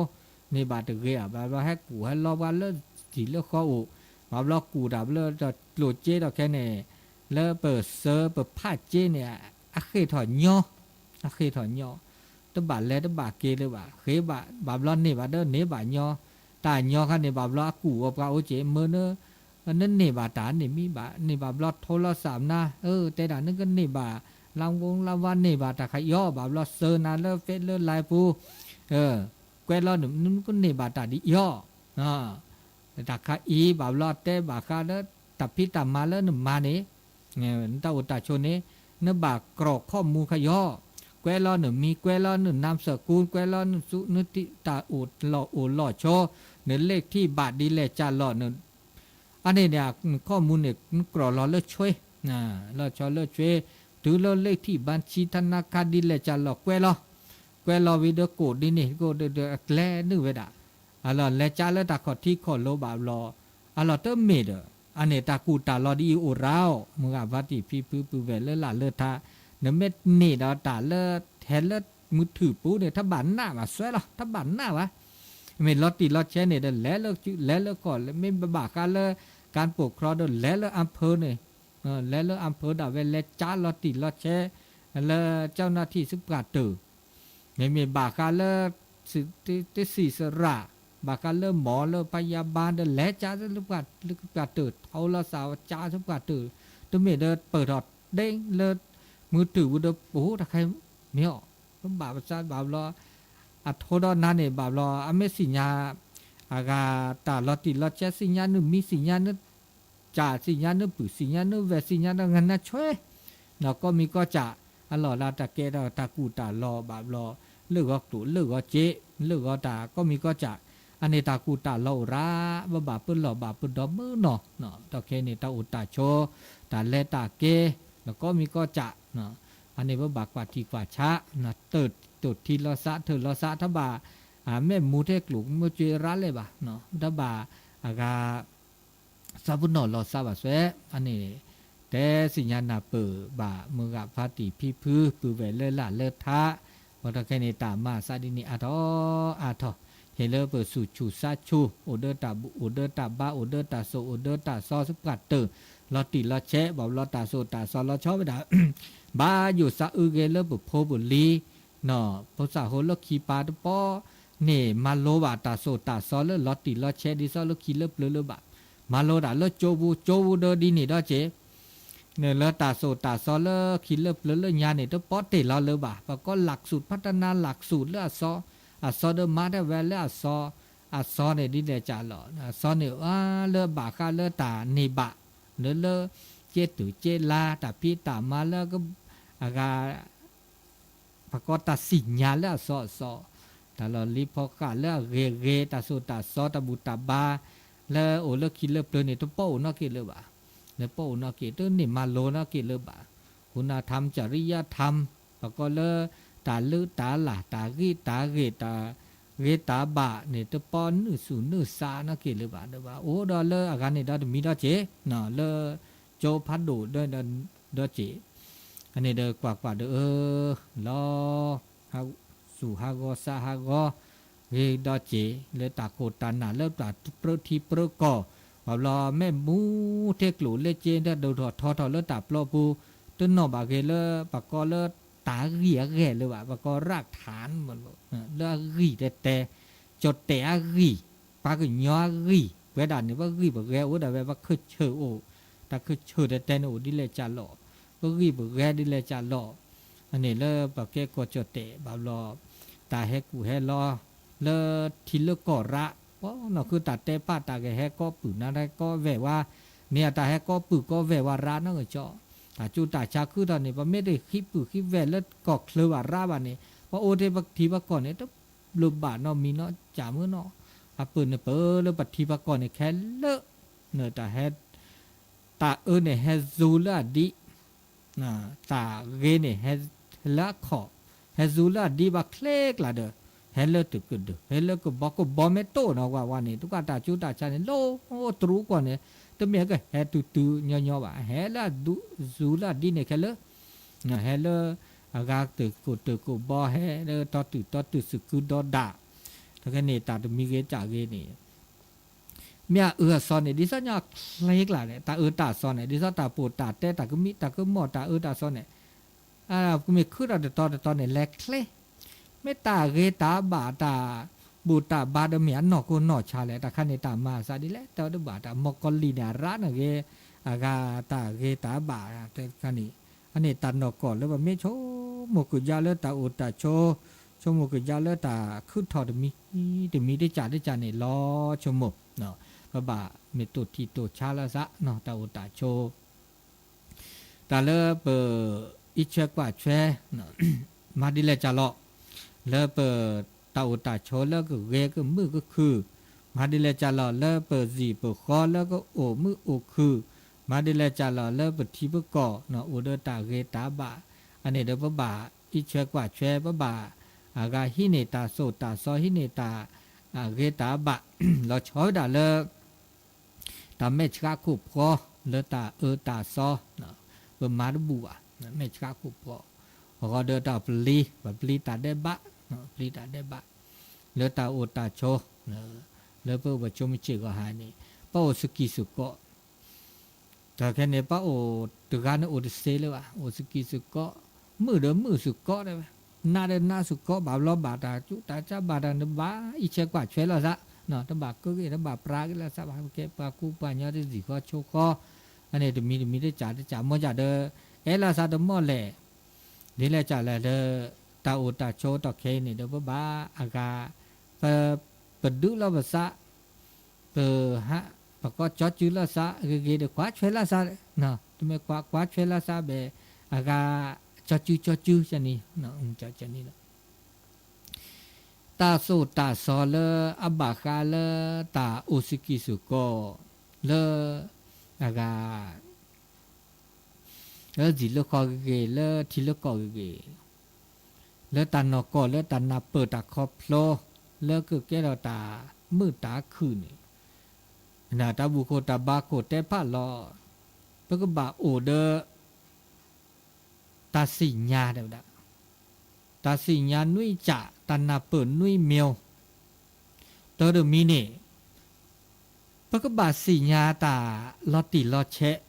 န့ၢ်ဘၣ်တဂ့ၤဘၣ်, ဘၣ်ဘျီဟဲကူၣ်ဟဲလီပှၤလၢထံးလၢဃီအိၣ်, ဘၣ်ဘျီကူၣ်တၢ်ဘျီတကျိၤစ့ဒီးခဲန့ၣ်, လၢပစၢပဖးစ့န့ၣ် အဃ့ၢ်ထီၣ်ညီ, အဃ့ၢ်ထီၣ်ညီ, တဘၣ်လဲၤတဘၣ်က့ၤလၢၤဘၣ်, ဃ့ဘၣ်, ဘၣ်ဘျီန့ၢ်ဘၣ်ဒီးန့ၢ်ဘၣ်ညီ, တၢ်ညီခါန့ၣ် ဘၣ်ဘျီအကူၣ်အီၤပှၤအိၣ်က့ၤ မၢန နန့ၢ်ဘၣ်တၢ်န့ၣ်မံဘၣ်, န့ၢ်ဘၣ်ဘျီထိလီၤစၢ်နၤ, အၢ တဲဒၣ်နကန့ၢ်ဘၣ်, လါဝိလါဝါန့ၢ်ဘၣ်တၢ်ခါအံၤအီၤ, ဘၣ်ဘျီစၢနၤလၢ Facebook လၢ Line ပူၤ, ကွဲးလီၤနကန့ၢ်ဘၣ်တၢ်ဒ်အံၤအီၤ, တၢ်ခါအံၤ ဘၣ်ဘျီတဲဘၣ်ဃးလၢ တၢ်ဖံးတၢ်မၤလၢနမၤန့ၣ် နတၢ်အိၣ်တၢ်ဆိးန့ၣ်, နဘၣ်ကြၢးခီၣ်မူခါအံၤ, ကွဲးလီၤနမံၤ ကွဲးလီၤနနါစၢကူ ကွဲးလီၤန နတၢ်အိၣ်လီၢ်အိၣ်လီၢ်ဆိ, နလ့ၣ်ထံၣ်ဘၣ်ဒ်လဲၣ်ကၢ်လီၤ, အန့ၣ်န့ၣ် နခီၣ်မူန့ၣ် နကြၢးလီၤလၢဆွ့, လီၤဆီလၢဆွ့, တုၤလၢလ့ၣ်ထံၣ်ဘၣ်ဆံ ထနါခါဒ်လဲၣ်ကၢ်လီၤ ကွဲးလီၤ, ကွဲးလီၤဝံၤဒီးကိးဒ်န့ၣ် ကိးဒီးအကျဲနုာ်ဝဲဒၣ်, အလီၢ်လဲၤကၢ်လၢတၢ်ခီၣ်ထံးခီၣ်လိၤဘၣ်ဘျီ, အလီၢ်တမ့ၢ်ဒီး, အန့ၣ်တၢ်ကူၣ်တၢ်လီၤဒ်အံၤအိၣ်ရၤအီၤ, မုၢ်ဂၤဖါတံၢ်ဖံဖုပုၢ်ဝဲၢ်လၢလာ်လၢထါ, နမ့ၢ်န့ၢ်ဒီးတၢ်လၢ ဟဲလၢမုၢ်ထူၣ်ပူၤန့ၣ် တဘၣ်နးဘၣ်စွဲလီၤ တဘၣ်နးဘၣ်, မ့ၢ်လီၤတံၢ်လီၤဆဲးန့ၣ်ဒီး လဲၤလၢ လဲၤလၢကီၢ် မ့ၢ်ဘၣ်ဃးလၢ ကၢ်ပိာ်ခြီဒီး လဲၤလၢအၣ်ဖၢန့ၣ်, လဲၤလၢအၣ်ဖၢဒၣ်ဝဲလဲၤကၢ်လီၤတံၢ်လီၤဆဲး လၢကၠီနၢ်ထံၣ်ဆူပှၤတၢၢ်, မ့မ့ၢ်ဘၣ်ဃးလၢ တစံးစရၣ်, ဘၣ်ဃးလၢမီၢ်လၢဖယါဘါဒီး လဲၤကၢ်ဆူပှၤတၢၢ် ထီလီၤစၢ်ကၢ်ဆူပှၤတၢၢ်, တမ့ၢ်ဒီးပၢၢ်ထီၣ်ဒ့လၢ မုၢ်ထူၣ်ပူၤဒီး ပဟိတၢ်ခဲမ့ၢ်အီၤ, ပဘၣ်ပစးဘၣ်ဘျီ အထိဒီးနၤန့ၣ် ဘၣ်ဘျီ အမ့ၢ်သ့ၣ်ညါ အဂၤတၢ်လီၤတံၢ်လီၤဆဲး သ့ၣ်ညါနုၢ်မံ သ့ၣ်ညါနုၢ်ကၠၢ် သ့ၣ်ညါနုၢ်ပုၢ် သ့ၣ်ညါနုၢ်ဝဲၢ် သ့ၣ်ညါနုၢ်ဂၤနၤဆွဲ, နီၢ်ကီၢ်မံၤကီၢ်စဲၣ် အလီၢ်လၢတၢ်ကဲထီၣ်တၢ်ကူၣ်တၢ်လီၤဘၣ်ဘျီ လၢၢ်ဂီၤကျိၣ်လၢၢ်ဂီၤစ့ လၢၢ်ဂီၤတၢ်ကီၢ်မံၤကီၢ်စဲၣ်, အန့ၣ်တၢ်ကူၣ်တၢ်လီၤအိၣ်ရၤ ပဘၣ်ပလီၢ်ဘၣ်ပဒီမုၢ်နီၢ်, ဒီးခဲန့ၣ် တၢ်အိၣ်တၢ်ဆိး တၢ်လဲၤတၢ်က့ၤ နီၢ်ကီၢ်မံၤကီၢ်စဲၣ် အန့ၣ်ပဘၣ်ကွၢ်ထံကွၢ်ဆး တၢၢ်တိၢ်ထံလီၤသး ထၢၣ်လီၤသး တဘၣ် မဲာ်မူထဲကျိၣ်မူစ့ရၤလဲၣ်ဘၣ်, တဘၣ်အဂၤ သးပနီၣ်လီၤသးဘၣ်စွဲ, အန့ၣ် တဲသ့ၣ်ညါနၢ်ပၢၢ်ဘၣ် မုၢ်ဂၤဖါတံၢ်ဖံဖု ပုၢ်ဝဲၢ်လၢလာ်လၢထါ, ဘၣ်ဒီးခဲန့ၣ် တၢ်မၤသးဒ်န့ၣ်အါထီၣ်အါထီၣ်, ဟ့ၣ်လၢပစူၢ်ဆူၣ်ဆါဆူၣ် အိၣ်ဒီးတၢ်ဘူၣ် အိၣ်ဒီးတၢ်ဘါ အိၣ်ဒီးတၢ်စိၣ် အိၣ်ဒီးတၢ်စီဆူပှၤတၢၢ် လီၤတံၢ်လီၤဆဲး ဘၣ်ဘျီတၢ်စိၣ်တၢ်စီလီၤဆီဝဲဒၣ် ဘၣ်ယိၣ်သးအုးဂ့ၤလၢပဖိပလံၤ နီၢ် ဖိသၣ်ဃိလၢခံပၤတပီၢ်န့ၣ် မၤလိဘၣ်တၢ်စိၣ်တၢ်စီလၢလီၤတံၢ်လီၤဆဲးဒ်သိးလၢခံလၢပျၢၤလၢၤဘၣ်, မၤလိတၢ်လၢကၠိပူၤ ကၠိပူၤဒီးဒ်န့ၣ်ဒီးက့ၤ လၢတၢ်စိၣ်တၢ်စီလၢခံလၢပျၢၤလၢညါန့ၣ် တပီၢ်တ့ၢ်လီၤလၢၤဘၣ်, ပကိးလၢ်ကဆူၣ် ဖးတနါလၢ်ကဆူၣ်လၢအစီ, အစီဒီးမၤတၢ်ဝဲလၢအစီ, အစီန့ၣ်ဒ်လဲၣ်ကၢ်လီၤ, အစီန့ၣ်အါလၢဘၣ်ဃးလၢတၢ်န့ၢ်ဘၣ်, လၢလၢ ကဲတုၤကဲလါ တၢ်ဖံးတၢ်မၤလၢ အဂၤ ပကိးတၢ်သ့ၣ်ညါလၢအစီအစီ, တၢ်လီၢ်လံၤဖီဃာ်လၢအဂ့ၤဂ့ၤ တၢ်စိၣ်တၢ်စီ တၢ်ဘူၣ်တၢ်ဘါ လၢအိၣ်လၢခံလၢပျၢၤန့ၣ် တပီၢ်အိၣ်နီၢ်က့ၤလၢၤဘၣ်, တပီၢ်အိၣ်နီၢ်က့ၤ တန့ၢ်မၤလိနီၢ်က့ၤလၢၤဘၣ်, ခုနထမ် ကရံယထမ် ပကိးလၢ တၢ်လုၢ်တၢ်လၢ် တၢ်ဂံၢ်တၢ်ဂ့ၤ တၢ်ဂ့ၤတၢ်ဘၣ်န့ၣ် တပီၢ်နုာ်သူၣ်နုာ်သးနီၢ်က့ၤလၢၤဘၣ်, ဒီးဘၣ်အိၣ်ဒီးလၢအဂၤန့ၣ်ဒီးတမံၤဒီးက့ၤ လၢကၠိဖးဒိၣ်ဒီးက့ၤ အန့ၣ်ဒီးကွၢ်ကွၢ်ဒီးအၢ လီၤ စူၢ်ဟးဂီၤသးဟးဂီၤ ဂ့ၤဒီးက့ၤ လၢတၢ်ခိၣ်တၢ်နၢ်လၢတၢ်ပြၢထံပြၢကီၢ် ဘၣ်ဘျီမဲာ်မူထဲကျိၣ်လၢက့ၤဒီးဒိၣ်ထီၣ်ထီထီၣ်လၢတၢ်ပျီပူၤ တနီၣ်ဘၣ်ဂ့ၤလၢပကိးလၢတၢ်ဂံၢ်အဂဲၢ်လၢၤဘၣ် ပကိးရးထၣ် လၢအဂံၢ်တဲတဲ ကၠီၣ်တဲာ်အဂံၢ် ပှၤကညီအဂံၢ် ပဝဲဒၣ်န့ၣ် ပဂံၢ်ပဂဲအိၣ်ဒၣ်ဝဲ ပခၢၣ်ဆၢၣ်အိၣ် တၢ်ခၢၣ်ဆၢၣ်တဲတဲန့ၣ်အိၣ်ဒ်လဲၣ်ကၢ်လီၤ ပဂံၢ်ပဂဲဒ်လဲၣ်ကၢ်လီၤ အန့ၣ်လၢပကဲကီၢ်ကၠီၣ်တဲာ်ဘၣ်ဘျီ တၢ်ဟဲကူၣ်ဟဲလီၤ လၢထံလၢကီၢ်ရး ပနီၢ်ခုတၢ်တဲပာ်တၢ်ဂဲၤဟဲကီပုၢ်နၤဟဲကီဝဲၢ်ဝါ မ့ၢ်အတၢ်ဟဲကီပုၢ်ကီဝဲၢ်ဝါရးနီၢ်ကစီၣ် တၢ်ကၠူတၢ်ဆါခုထီၣ်န့ၣ် ပမ့ၢ်တဟံးပုၢ်ဟံးဝဲၢ်လၢကီၢ်ချၢဘၣ်ရးဘၣ်န့ၣ် ပအိၣ်ထဲပထံပကီၢ်န့ၣ် တဘျုးဘၣ်နီတမံၤနီတစၢ်မ့ၢ်နီၤ အပၢၢ်န့ၣ်ပၢၢ်လၢပထံပကီၢ်န့ၣ်ခဲလၢာ် တၢ်ဟဲ တၢ်အၢန့ၣ်ဟဲစူၤလၢအဒံ, တၢ်ဂ့ၤန့ၣ်ဟဲလၢအခီၣ်, ဟဲစူၤလၢအဒံဘၣ်ချ့ကျါဒီး, ဟဲလၢတကဒု, ဟဲလၢကဘီ, ကဘီမ့ၢ်တိၢ်နီၤဝဲဝဲန့ၣ် တကးတၢ်ကၠူတၢ်ဆါန့ၣ် လီၤတရူးကွီၢ်န့ၣ်, တမ့ၢ်ကဟဲတုၤတုၤညီညီဘၣ်, ဟဲလၢအဒူ, စူၤလၢအဒံန့ၣ်ခဲလၢာ်, ဟဲလၢအဂၤတကိၢ်တကိၢ်ဘီ ဟဲလၢတီတုၤတီတုၤ စူၤခုဒီဒၣ်, တခဲန့ၣ် တၢ်တမံၤဂ့ၤတၢ်ဂ့ၤန့ၣ် မ့ၢ်အအၢအစီန့ၣ် ဒ်သိးညီချ့ကျါန့ၣ် တၢ်အၢတၢ်စီန့ၣ် ဒ်သိးတၢ်ပိာ်တၢ်တဲ တၢ်ကမံတၢ်ကမီၣ် တၢ်အၢတၢ်စီန့ၣ်, ကမ့ၢ်ခုထီၣ်တတီၤတတီၤန့ၣ် လဲၤချ့, မ့ၢ်တၢ်ဂ့ၤတၢ်ဘၣ် တၢ်ဘူၣ်တၢ်ဘါဒီးမ့ၢ်အနီၢ်ကိနီၢ်ဆါလဲၣ် တၢ်ခါန့ၣ် တၢ်မၤအသးဒ်လဲၣ် တၢ်တဘၣ် တၢ်မီၢ်ကီၤလံၢ်န့ၣ် အရးန့ၣ်ဂ့ၤ, အဂၤတၢ်ဂ့ၤတၢ်ဘၣ်တခါန့ၣ်, အန့ၣ်တၢ်နီၢ်ကီၢ်လၢပမ့ၢ်ဆိကမိၣ်ကယါလၢတၢ်အိၣ်တၢ်ဆိး, ဆိကမိၣ်ကယါလၢတၢ်ခုထီၣ်တမံၤ, တမံၤတကးတကးန့ၣ် လီၤဆိကမိၣ်, ပဘၣ်မ့ၢ်တိၢ်ထံၣ်တိၢ်ဆါလၢသး တၢ်အိၣ်တၢ်ဆိး တၢ်လၢပ အံးဆွဲကွၢ်ဆွဲ မၤဒ်လဲၣ်ကလီၤ, လၢပတၢ်အိၣ်တၢ်ဆိးလၢကဂ့ၤကမုာ်ကခုၣ်, မၤဒ်လဲၣ်ကလီၤ လၢပစံာ်ပဃီလၢကအိၣ်မုာ်အိၣ်ခုၣ်, မၤဒ်လဲၣ်ကလီၤ လၢပထံပကီၢ် အိၣ်ဒီးတၢ်ဂ့ၤတၢ်ဘၣ်, အန့ၣ်ဒီးပဘၣ်အံးဆွဲကွၢ်ဆွဲ ပဘၣ်အဂၤဟံးန့ၢ်တၢ်သိၣ်တၢ်သီ ဟံးန့ၢ်တၢ်ဂ့ၤတၢ်ဘၣ်, လီၤဆီဝဲဒၣ်လၢ တၢ်မဲာ်ဆှးခိၣ်ဖျီ လၢတၢ်အၢတၢ်သီ, ပမၤတဘူၣ်ဘၣ်, မဲာ်ဆှးခိၣ်ဖျီ, အဃိဒီးတၢ်ပျံၤ, ပပျံၤတၢ်ဒဲးဘး, ပျံၤတၢ်ဒဲးဘး, လၢတၢ်အိၣ်တၢ်ဆိး, လၢပအိၣ်ပဆိးမုၢ်ဆ့ၣ်ဂီၤဟါန့ၣ်, ပအိၣ်စကံၢ်စကီး တၢ်ခဲန့ၣ် ပအိၣ်တဂၤန့ၣ်အိၣ်တသ့လၢၤဘၣ်, အိၣ်စကံၢ်စကီး, မုာ်ဒီးမုာ်စကီးတဲဝဲ, နးဒီးနးစကီး ဘၣ်ဘျီဘၣ်တၢ်ကၠူတၢ်ကၠါဘၣ်တၢ်န့ၣ်ဘၣ် အံးဆဲးကွၢ်ဆွဲလီၤသး, တဘၣ်ကၢက့ၤ တဘၣ်ပြးက့ၤလီၤသးဘၣ် ပကဲပှၤကူပှၤညီတစံၣ်ဃီဆိဃီ, အန့ၣ်တမံၤတမံၤတကးတကး မ့ၢ်ကဒီး အဲၣ်လီၤသးတမီၢ်လဲၣ်, ဒ်လဲၣ်ကလဲၣ်လၢ တၢ်အိၣ်တၢ်ဆိးတီၢ်ခဲအံၤန့ၣ်ဒီး ပဘၣ်အဂၤ ပ ပဒုးလီၤပသး ပဟး ပကီကၠီစုလီၤသး ဂ့ၤဂ့ၤဒီး ကွၢ်ဆွဲလီၤသး, တမ့ၢ်ကွၢ် ကွၢ်ဆွဲလီၤသးဘၣ် အဂၤ ကၠီစုကၠီစုန့ၣ်, န့ၣ်လီၤ. တၢ်သိၣ်တၢ်သီလၢအဘၣ်ဃးလၢတၢ်အိၣ်စကံၢ်စကီး လၢ အဂၤ လၢစံာ်လၢဃီဂ့ၤဂ့ၤ လၢထံလၢကီၢ်ဂ့ၤဂ့ၤ, လၢတၢ်နီၢ်ကီၢ် လၢတၢ်နၢ်ပၢၢ်တၢ်ခီဖျိ လၢကကဲထီၣ်တၢ်မုာ်တၢ်ခုၣ်န့ၣ်, တၢ်ဘူၣ်ခိၣ်တၢ်ဘါခိၣ်တဲဖးလီၤ, ပကဘၣ်အိၣ်ဒီး တၢ်သ့ၣ်ညါတဲဝဲဒၣ်, တၢ်သ့ၣ်ညါနွံကၠး တၢ်နၢ်ပၢၢ်နွံမၠိ, တၢ်တမံၤန့ၣ် ပကဘၣ်သ့ၣ်ညါတၢ်လီၤတံၢ်လီၤဆဲး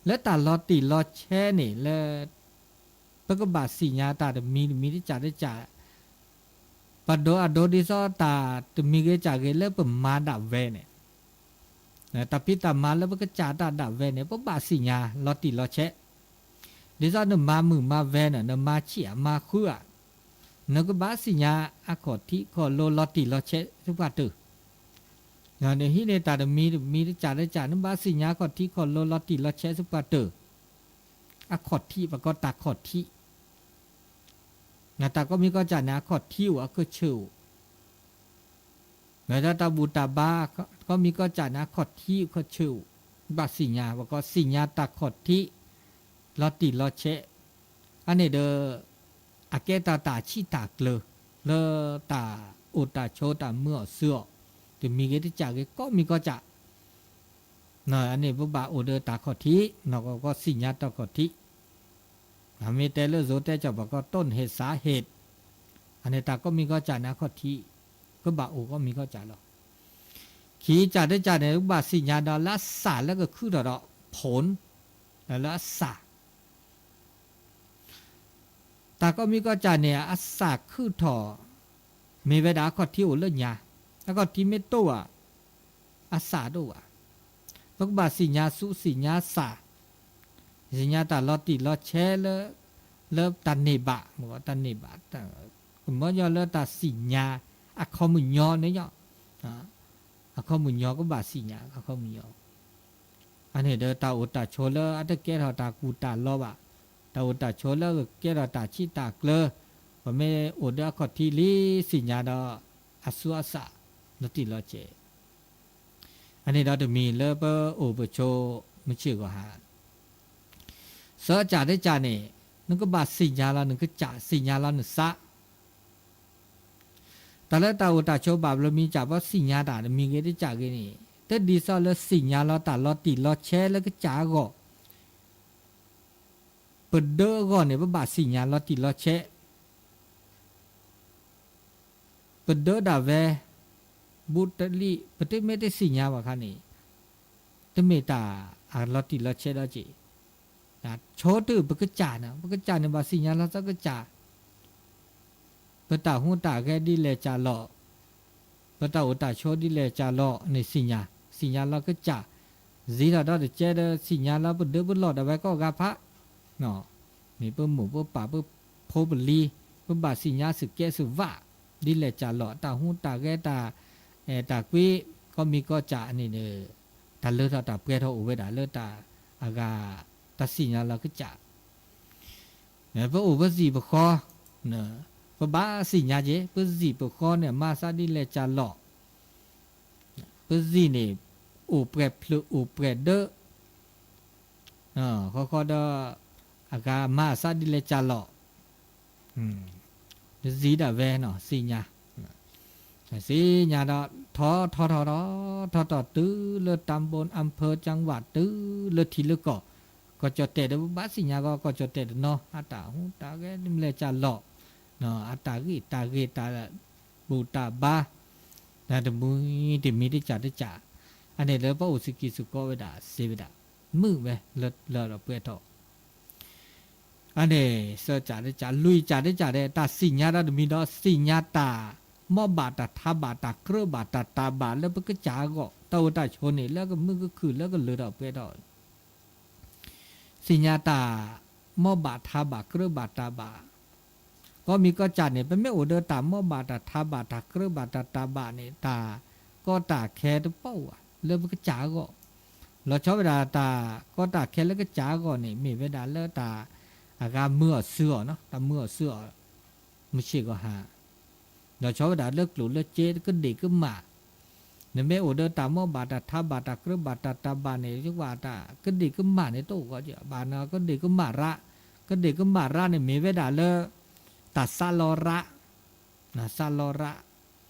လၢတၢ်လီၤတံၢ်လီၤဆဲးန့ၣ်လၢ ပကဘၣ်သ့ၣ်ညါတၢ်တမံၤတမံၤတကၠးတကၠး, ပဒိးအဒိဒ်သိးတၢ်တမံၤဂ့ၤကၠးဂ့ၤလၢပမၤဒၣ်ဝဲန့ၣ်, တၢ်ဖံးတၢ်မၤလၢပကစၢ်တၢ်ဒၣ်ဝဲန့ၣ် ပဘၣ်သ့ၣ်ညါလီၤတံၢ်လီၤဆဲး, ဒ်သိးနမၤမုာ်မၤဝဲန့ၣ် နမၤဆံးဧါမၤဃုဧါ, နကဘၣ်သ့ၣ်ညါအခီၣ်ထံးခီၣ်လိလီၤတံၢ်လီၤဆဲးသပှၢ်တၢၢ်, နဟံးန့ၢ်တၢ်တမံၤတမံၤတကၠးတကၠး နဘၣ်သ့ၣ်ညါအခီၣ်ထံးခီၣ်လိလီၤတံၢ်လီၤဆဲးသပှၢ်တၢၢ်, အခီၣ်ထံး ပကိးတၢ်ခီၣ်ထံး တၢ်ကိးမံၤကိးကၠးန့ၣ် အခီၣ်ထံးအိၣ် အခီၣ်ဆၢၣ်အိၣ်, မ့ၢ်ဒီးတၢ်ဘူၣ်တၢ်ဘါ ကိးမံၤကိးကၠးန့ၣ် အခီၣ်ထံးအခီၣ်ဆၢၣ်အိၣ်, ဘၣ်သ့ၣ်ညါ ပကိးသ့ၣ်ညါတၢ်ခီၣ်ထံး လီၤတံၢ်လီၤဆဲး, အန့ၣ်ဒီး အကဲတၢ်တၢ်ဆံးတၢ်ကျၢၤ လၢတၢ်အိၣ်တၢ်ဆိးတၢ်မုာ်အီၣ်သးအီၤ, တမံၤဂ့ၤတကၠးဂ့ၤ ကိးမံၤကိးကၠး အန့ၣ်ပဘၣ်အိၣ်ဒီးတၢ်ခီၣ်ထံး နီၢ်ကီၢ်ကီၢ်သ့ၣ်ညါတၢ်ခီၣ်ထံး, မ့ၢ်တဲလၢ စိတဲကၠီၣ် ပှၤကီၢ်တိၢ်န့ၣ်ဟ့ၣ်သးဟ့ၣ်, အန့ၣ်တၢ်ကိးမံၤကိးကၠးန့ၣ် အခီၣ်ထံး, ကဘၣ်အိၣ်ကိးမံၤကိးကၠးလီၤ. ခံကၠးတကၠးန့ၣ် ပဘၣ်သ့ၣ်ညါဒီးလၢအစၢ်လၢကခုထီၣ်ဒီး ဖိၣ်, လၢအစၢ် တၢ်ကိးမံၤကိးကၠးန့ၣ် အစၢ်ခုထီၣ် မ့ၢ်ဝဲဒၣ်အခီၣ်ထံးအိၣ်လၢညါ, အခီၣ်ထံးမ့ၢ်တအိၣ်ဘၣ်, အစၢ်တအိၣ်ဘၣ်, ပကဘၣ်သ့ၣ်ညါသူသ့ၣ်ညါစၢ်, သ့ၣ်ညါတၢ်လီၤတံၢ်လီၤဆဲးလၢ, လၢတၢ်န့ၢ်ဘၣ်, တၢ်န့ၢ်ဘၣ်, ကမီညီလၢတၢ်သ့ၣ်ညါ, အခီပညီန့ၣ်, အခီပညီကဘၣ်သ့ၣ်ညါ, အခီပညီ အန့ၣ်ဒီးတၢ်အိၣ်တၢ်ဆိးလၢအတကဲထီၣ်တၢ်ကူၣ်တၢ်လီၤဘၣ်, တၢ်အိၣ်တၢ်ဆိးလၢကကဲထီၣ်တၢ်ဆံးတၢ်ကျၢၤ, ပမ့ၢ်အိၣ်ဒီးအခီၣ်ထံးလံသ့ၣ်ညါဒီး, အသူအစၢ်, လီၤတံၢ်လီၤဆဲး, အန့ၣ်ဒီးတမံၤလၢပအိၣ်ပဆိး မုၢ်ဆ့ၣ်ဂီၤဟါ စီၤကၠးတကၠးန့ၣ် နကဘၣ်သ့ၣ်ညါလီၤနကစၢ် သ့ၣ်ညါလီၤနသး တၢ်လၢတၢ်အိၣ်တၢ်ဆိးဘၣ်ဘျီမံၤကၠး ပသ့ၣ်ညါတၢ်တမံၤဂ့ၤတကၠးဂ့ၤန့ၣ် တဒ်သိးလၢသ့ၣ်ညါလီၤတၢ်လီၤတံၢ်လီၤဆဲးလၢကစၢ်အဂီၢ် ပဒၢအဂီၢ်န့ၣ် ပဘၣ်သ့ၣ်ညါလီၤတံၢ်လီၤဆဲး ပဒၢဒၣ်ဝဲ ဘူးတလံၣ် ပတမ့ၢ်တသ့ၣ်ညါဘၣ်ခါန့ၣ် တမ့ၢ်တၢ်အလီၤတံၢ်လီၤဆဲးဒီးက့ၤ ဆိတုၤပကစၢ်န့ၣ် ပကစၢ်န့ၣ်ဘၣ်သ့ၣ်ညါလီၤသးကစၢ် ပတၢ်ဟူးတၢ်ဂဲၤဒ်လဲၣ်ကၠးလီၤ ပတၢ်အိၣ်တၢ်ဆိးဒ်လဲၣ်ကၠးလီၤန့ၣ်သ့ၣ်ညါ သ့ၣ်ညါလီၤကစၢ် စံးထီၣ်ဒီးတကဲဒီးသ့ၣ်ညါလီၤပဒၢပလီၢ်ဒၣ်ဝဲကိးဂၤဖး မ့ၢ်ပမိၢ်ပပၢ်ပဖိပလံၤ ပဘၣ်သ့ၣ်ညါသုးကဲသုးဝး ဒ်လဲၣ်ကၠးလီၤ တၢ်ဟူးတၢ်ဂဲၤတၢ်အဲၣ်တၢ်ကွံ ကီမံၤကီၢ်ကၠးန့ၣ် တၢ်လၢထီၣ်တၢ်ပှဲၤထီၣ်အိၣ်ဝဲဒၣ်လၢတၢ်အဂၤ တၢ်သ့ၣ်ညါလီၤကစၢ် ပအိၣ်ပသံၣ်ပဃီ ပဘၣ်သ့ၣ်ညါက့ၤ ပသံၣ်ပဃီန့ၣ် မၤသးဒ်လဲၣ်ကၠးလီၤ ပသံၣ်န့ၣ် အိၣ်ပှဲၤဖျၢၣ်အိၣ်ပှဲၤဒၢ ဃီဃီဒီး အဂၤမၤအသးဒ်လဲၣ်ကၠးလီၤ တသံၣ်ဒၣ်ဝဲနီၤ သ့ၣ်ညါ သ့ၣ်ညါဒီး ထီထီထီထီ ထီထီတုၤလၢ တၢ်ဘိၣ် အၣ်ဖၢၣ် ကၠၣ်ဝး တုၤလၢထံလၢကီၢ် ကီၢ်ကၠီၣ်တဲာ်ဒီး ပဘၣ်သ့ၣ်ညါကီး ကီၢ်ကၠီၣ်တဲာ်တနီၤ အတၢ်ဟူးတၢ်ဂဲၤဒ်လဲၣ်ကၠးလီၤ အတၢ်ဂံၢ်တၢ်ဂ့ၤ တၢ်ဘူၣ်တၢ်ဘါ တၢ်တမံၤတမံၤတကၠးတကၠး အန့ၣ်လၢပအိၣ်စ့ၢ်ကီးစ့ၢ်ကီးဝဲဒၣ် စ့ဝဲဒၣ် မုာ်ဝဲလၢလၢဒီးပှဲၤထီၣ် အန့ၣ် သၢကၠးတကၠး လွံၢ်ကၠးတကၠးဒီး တၢ်သ့ၣ်ညါဒီးတမံၤဒီး သ့ၣ်ညါတၢ် မ်ဘၣ်တၢ်ထါဘၣ်တၢ်ကြၢးဘၣ်တၢ်တၢ်ဘၣ်လၢပကစၢ်အဂီၢ် တၢ်အိၣ်တၢ်ဆိးန့ၣ် လၢကမုာ်ကခုၣ်လၢကလၢထီၣ်ပှဲၤထီၣ် သ့ၣ်ညါတၢ် မ်ဘၣ်ထါဘၣ်ကြၢးဘၣ်တၢ်ဘၣ် ကီမံၤကီၢ်ကၠးန့ၣ် ပမ့ၢ်အိၣ်ဒီးတၢ်မ်ဘၣ်တၢ်ထါဘၣ်တၢ်ကြၢးဘၣ်တၢ်တၢ်ဘၣ်န့ၣ် တၢ်ကီတၢ်ခဲတပီၢ်ဝဲလၢပကစၢ်အဂီၢ် လီၤဆီဝဲဒၣ်တၢ်ကီတၢ်ခဲလၢကစၢ်အဂီၢ်န့ၣ် မ့ၢ်ဝဲဒၣ်လၢတၢ် အဂၤမုာ်အီၤစုအီၤနီၤ တၢ်မုာ်အီၤစုအီၤ မုၢ်ဆ့ၣ်ဂီၤဟါ လီၤဆီဝဲဒၣ်လၢကျိၣ်လၢစ့ကဒ့ၣ်ကမၣ် နမ့ၢ်အိၣ်ဒီးတၢ်မ်ဘၣ်တၢ်ထါဘၣ်တၢ်ကြၢးဘၣ်တၢ်တၢ်ဘၣ်န့ၣ် ယကွၢ်တၢ်ကဒ့ၣ်ကမၣ်န့ၣ်တအိၣ်ဂီၢ်ဘၣ်နီၤ ကဒ့ၣ်ကမၣ်ရၣ် ကဒ့ၣ်ကမၣ်ရၣ်န့ၣ်မ့ၢ်ဝဲဒၣ်လၢ တၢ်သးလီၤရၣ် သးလီၤရၣ်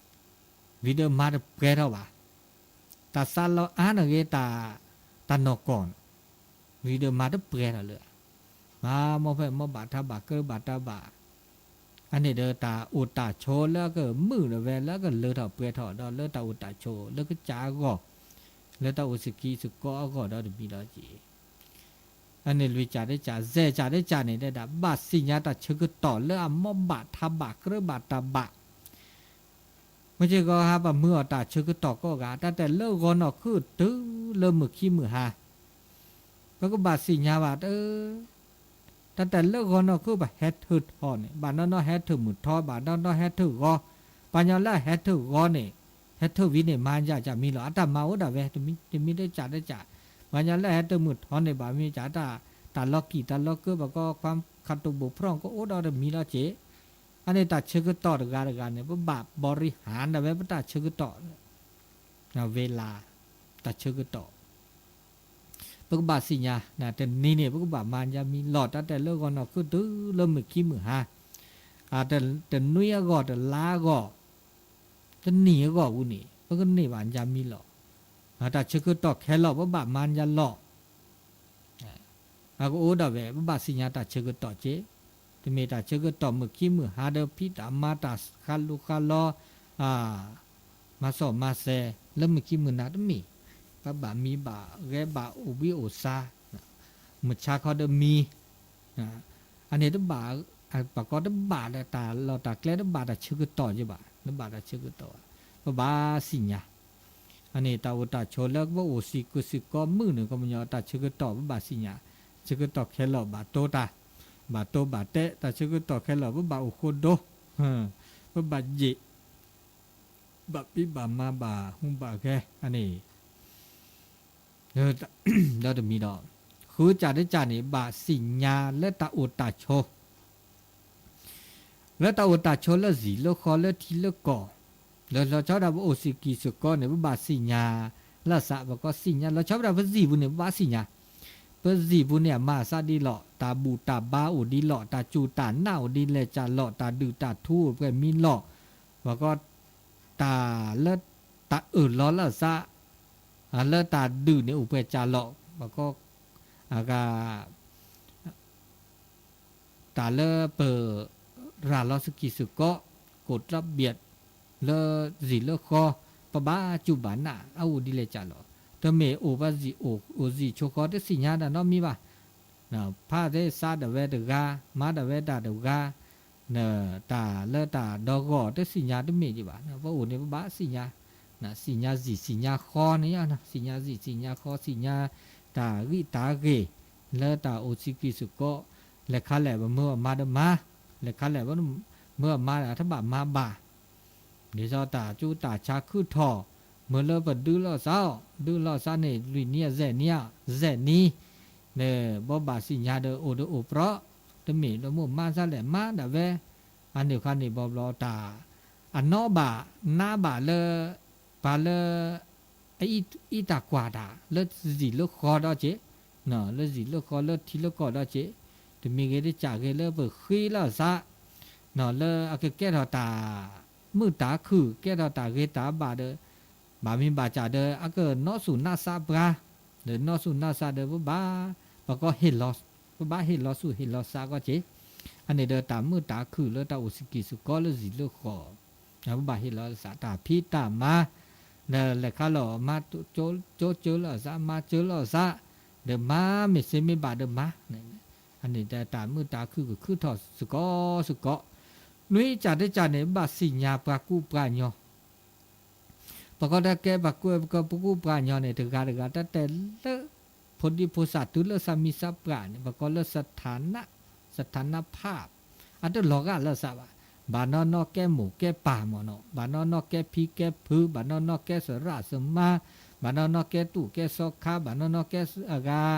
ဝံၤဒီးမၤတပှဲၤထီၣ်ဘၣ် တၢ်သးလီၤအါန့ၣ်ဂ့ၤ တၢ်နီၢ်ကီၢ်န့ၣ် ဝံၤဒီးမၤတပှဲၤထီၣ်လၢ မၤမ့ၢ်ဖဲမ်ဘၣ်ထါဘၣ်ကြၢးဘၣ်တၢ်ဘၣ် အန့ၣ်ဒီးတၢ်အိၣ်တၢ်ဆိးလၢအကမုာ်ဒီးဝဲလၢအကလၢထီၣ်ပှဲၤထီၣ်ဒီးလၢတၢ်အိၣ်တၢ်ဆိးလၢကစၢ်အဂီၢ် လၢတၢ်အိၣ်စ့ၢ်ကီးစ့ၢ်ကီးအဂီၢ်ဒီးတမံၤလီၤက့ၤ အန့ၣ်လွံၢ်ကၠးတကၠး ယဲၢ်ကၠးတကၠးန့ၣ် တဲဒၣ်ဘၣ်သ့ၣ်ညါတၢ်ဆၢကတီၢ်လၢအမ်ဘၣ်ထါဘၣ်ကြၢးဘၣ်တၢ်ဘၣ် မုၢ်ဆ့ၣ်ဂီၤဟါပှၤမုာ်အီၤတၢ်ဆၢကတီၢ်ကိးဂၤ တၢ်တဲလၢဂီၤနီၢ်ခုၣ်တုၤလၢမုၢ်ခံမုၢ်ဟါ ပကဘၣ်သ့ၣ်ညါဘၣ်တၢ် တၢ်တဲလၢဂီၤနီၢ်ခုၣ်ပဟဲထၢၣ်ထီၣ်န့ၣ် ဘၣ်နီၢ်နီၢ်ဟဲထၢၣ်မုၢ်ထီ ဘၣ်နီၢ်နီၢ်ဟဲထၢၣ်ဂီၤ ပှၤညီလၢအဟဲထၢၣ်ဂီၤန့ၣ် ဟဲထၢၣ်ဝံၤန့ၣ် မၤယၤယၤမံလီၤ အတၢ်မၤအိၣ်ဒၣ်ဝဲ တမံၤတမံၤတကၠးတကၠး ပှၤညီလၢအဟဲထၢၣ်မုၢ်ထီန့ၣ် ဘၣ်မံယၤတၢ် တၢ်လီၤကံၣ်တၢ်လီၤကၢဘၣ်ကီ ခးတိၢ်ဘိၣ်ဖျီၣ်ကအိၣ်ဒီးတမံၤလီၤက့ၤ အန့ၣ်တၢ်ဆၢကတီၢ်တဂၤတဂၤန့ၣ် ပဘၣ်ဘီရံဟၣ်ဒၣ်ဝဲပတၢ်ဆၢကတီၢ် ဝ့လၢ တၢ်ဆၢကတီၢ် ပကဘၣ်သ့ၣ်ညါ တနံၤန့ၣ် ပကဘၣ်မၤယၤမံလီၤ တၢ်တဲလၢဂီၤနီၢ်ခုၣ်တုၤလၢမုၢ်ခံမုၢ်ဟါ တနွံအဂီၢ် တလါအဂီၢ် တနံၣ်အဂီၢ်ဝူန့ၣ် ပကန့ၢ်ဘၣ်ယၤမံလီၤ တၢ်ဆၢကတီၢ်ခဲလီာ် ပဘၣ်မၤယၤလီၤ အကအိၣ်ဒၣ်ဝဲ ပဘၣ်သ့ၣ်ညါတၢ်ဆၢကတီၢ်က့ တမ့ၢ်တၢ်ဆၢကတီၢ်မုၢ်ခံမုၢ်ဟါဒီးဖံးတၢ်မၤတၢ်ဃးလိၤဃးလီ မၤစီၣ်မၤစဲး လၢမုၢ်ခံမုၢ်နၤတမ့ၢ် ပဘၣ်မံဘၣ်ဂဲၤဘၣ်အိၣ်ဘှံးအိၣ်သါ မုၢ်ဆါခီဒီးမံ အန့ၣ်တဘၣ် ပှၤကီတဘၣ်လၢတၢ်လီၢ်တၢ်ကျဲတဘၣ်တၢ်ဆၢကတီၢ်က့ဘၣ် တဘၣ်တၢ်ဆၢကတီၢ်ဘၣ် ပဘၣ်သ့ၣ်ညါ အန့ၣ်တၢ်အိၣ်တၢ်ဆိးလၢပအိၣ်စ့ၢ်ကီးစ့ၢ်ကီးမုာ်န့ၣ် ကီၢ်ပယီၤတၢ်ဆၢကတီၢ် ပဘၣ်သ့ၣ်ညါ ဆၢကတီၢ်ခဲလီာ်ဘၣ်တိတၢ် ဘၣ်တိဘၣ်တဲ တၢ်ဆၢကတီၢ်ခဲလီာ် ပဘၣ်အိၣ်ဃိဒိ ပဘၣ်ယံာ် ဘၣ်ဖံးဘၣ်မၤဘၣ်ဟူးဘၣ်ဂဲၤ အန့ၣ် ဒီးတမံၤဒီး ဃုကၠးတကၠးန့ၣ် ဘၣ်သ့ၣ်ညါလၢတၢ်အိၣ်တၢ်ဆိး လၢတၢ်အိၣ်တၢ်ဆိးလၢသံၣ်လၢဃီလၢထံလၢကီၢ် လၢလီၤဆီဒၣ်ပအိၣ်စ့ၢ်ကီးစ့ၢ်ကီးန့ၣ် ပဘၣ်သ့ၣ်ညါ လၢအသး ပကီၢ်သ့ၣ်ညါ လီၤဆီဒၣ်တၢ် ပစံာ်ပူၤန့ၣ် ဘၣ်သ့ၣ်ညါ, ပစံာ်ပူၤန့ၣ် အမၤအသးဒ်လီၤ, တၢ်ဘူၣ်တၢ်ဘါအိၣ်ဒ်လီၤ, တၢ်စူၢ်တၢ်နာ်အိၣ်ဒ်လဲၣ်ကၢ်လီၤ, တၢ်ဒုၣ်တၢ်ထူအိၣ်ပှဲၤမံလီၤ, ပကီၢ် တၢ်လၢ တၢ်အၢၣ်လီၤလၢအသး လၢတၢ်ဒုၣ်န့ၣ်အိၣ်ပှဲၤကၢ်လီၤ, ပကီၢ် အဂၤ တၢ်လၢပ ရၤလီၤစကံၢ်စ့ၢ်ကီး, ကိၣ်တဘျဲး လၢစံာ်လၢဃီ, ပဘၣ်စူၢ်ဘၣ်နာ် အအိၣ်ဒ်လဲၣ်ကၢ်လီၤ, တမ့ၢ်အိၣ်ပှၤစံာ်အိၣ်စံာ်ဆိဃီတသ့ၣ်ညါတၢ်နီတမံၤဘၣ်, ဖးသ့စးဒၣ်ဝဲတဂၤ, မၤဒၣ်ဝဲတၢ်တဂၤ, တၢ်လၢတၢ်ဒီဂီၢ်တသ့ၣ်ညါတမ့ၢ်ဒံးဘၣ်, ပအိၣ်န့ၣ်ပဘၣ်သ့ၣ်ညါ, သ့ၣ်ညါစံာ်သ့ၣ်ညါဃီန့ၣ်, သ့ၣ်ညါစံာ်သ့ၣ်ညါဃီ သ့ၣ်ညါတၢ်ဂံၢ်တၢ်ဂ့ၢ် လၢတၢ်အိၣ်စံာ်ကံၢ်စ့ၢ်ကီး, လဲၤခါလဲၣ်ပမၢအမါဒီးမၤ, လဲၤခါလဲၣ်ပမၢအမါဒီးတဘၣ်မၤဘၣ် ဒ်သိးတၢ်ကၠိတၢ်ဆါခုၣ်ထီၣ်, မၢလၢပဒုးလိာ်သးအီၤ, ဒုးလိာ်သးန့ၣ် လွံၢ်နံၤအစဲးနံၤဧါ, စဲးနံၤ, န့ၣ် ဘီဘၣ်သ့ၣ်ညါဒီးအိၣ်ဒီးအိၣ်ပြီ, တမ့ၢ်လၢမိၢ်မါသးလဲၣ်မၤဒၣ်ဝဲ, အန့ၣ်အခါန့ၣ်ဘီဘျီတၢ်, အနီၣ်ဘၣ်, နါဘၣ်လၢ, ပှၤလၢ အအံးတၢ်ကွၢ်တၢ် လၢစံာ်လၢဃီဒီးက့ၤ, လၢစံာ်လၢဃီလၢထံလၢကီၢ်ဒီးက့ၤ, တမံၤဂ့ၤတစၢ်ဂ့ၤလၢပဃ့လၢအသး, လၢအကကဲထီၣ်တၢ်, မုာ်တၢ်ခုၣ် ကဲထီၣ်တၢ်ဂ့ၤတၢ်ဘၣ်ဒီး, ဘၣ်မံၤဘၣ်စၢ်ဒီး အကနီၣ်ဆူၣ်နၢ်သးပှၤ, ဒီးနီၣ်ဆူၣ်နၢ်သးဒီးပဘၣ်, ပကီၢ်ဟ့ၣ်လီၤ, ပဘၣ်ဟ့ၣ်လီၤဆူၣ်ဟ့ၣ်လီၤသးကီးက့ၤ, အန့ၣ်ဒီးတၢ်မုာ်တၢ်ခုၣ်လၢတၢ်အိၣ်စံာ်ကံၢ်စ့ၢ်ကီးလၢစံာ်လၢဃီ ပဘၣ်ဟ့ၣ်လီၤသးတၢ်ဖံးတၢ်မၤ, ဒီးလဲၤခါလီၤမၤကၠိကၠိလၢအသး မၤကၢလၢအသး, ဒီးမၤမ့ၢ်စ့မ့ၢ်ဘၣ်ဒီးမၤ, အန့ၣ်ဒီးတၢ်မုာ်တၢ်ခုၣ်ကခုၣ်ထီၣ်စ့ၢ်ကီးစ့ၢ်ကီး, နွံကၠၢ်တကၠၢ်န့ၣ် ဘၣ်သ့ၣ်ညါပှၤကူပှၤကညီ ပကီၢ်တၢ်ကဲပှၤကူပှၤကညီန့ၣ် တဂၤတဂၤတၢ်တဲလၢ, ဖိဒံဖိသၣ်တုၤလၢသးမံသးပှၢ်န့ၣ် ပကီၢ်လၢ စထၣ်နၣ်, စထၣ်နၣ်ဖၣ်, အတလီၤဂာ်လၢသးဘၣ်, ဘၣ်နီၢ်နီၢ်ကဲမိၢ်ကဲပၢ်မ့ၢ်နီၤ, ဘၣ်နီၢ်နီၢ်ကဲဖံကဲဖု, ဘၣ်နီၢ်နီၢ်ကဲသရၣ်သမါ, ဘၣ်နီၢ်နီၢ်ကဲတူၣ်ကဲစီခါ, ဘၣ်နီၢ်နီၢ်ကဲအဂၤ,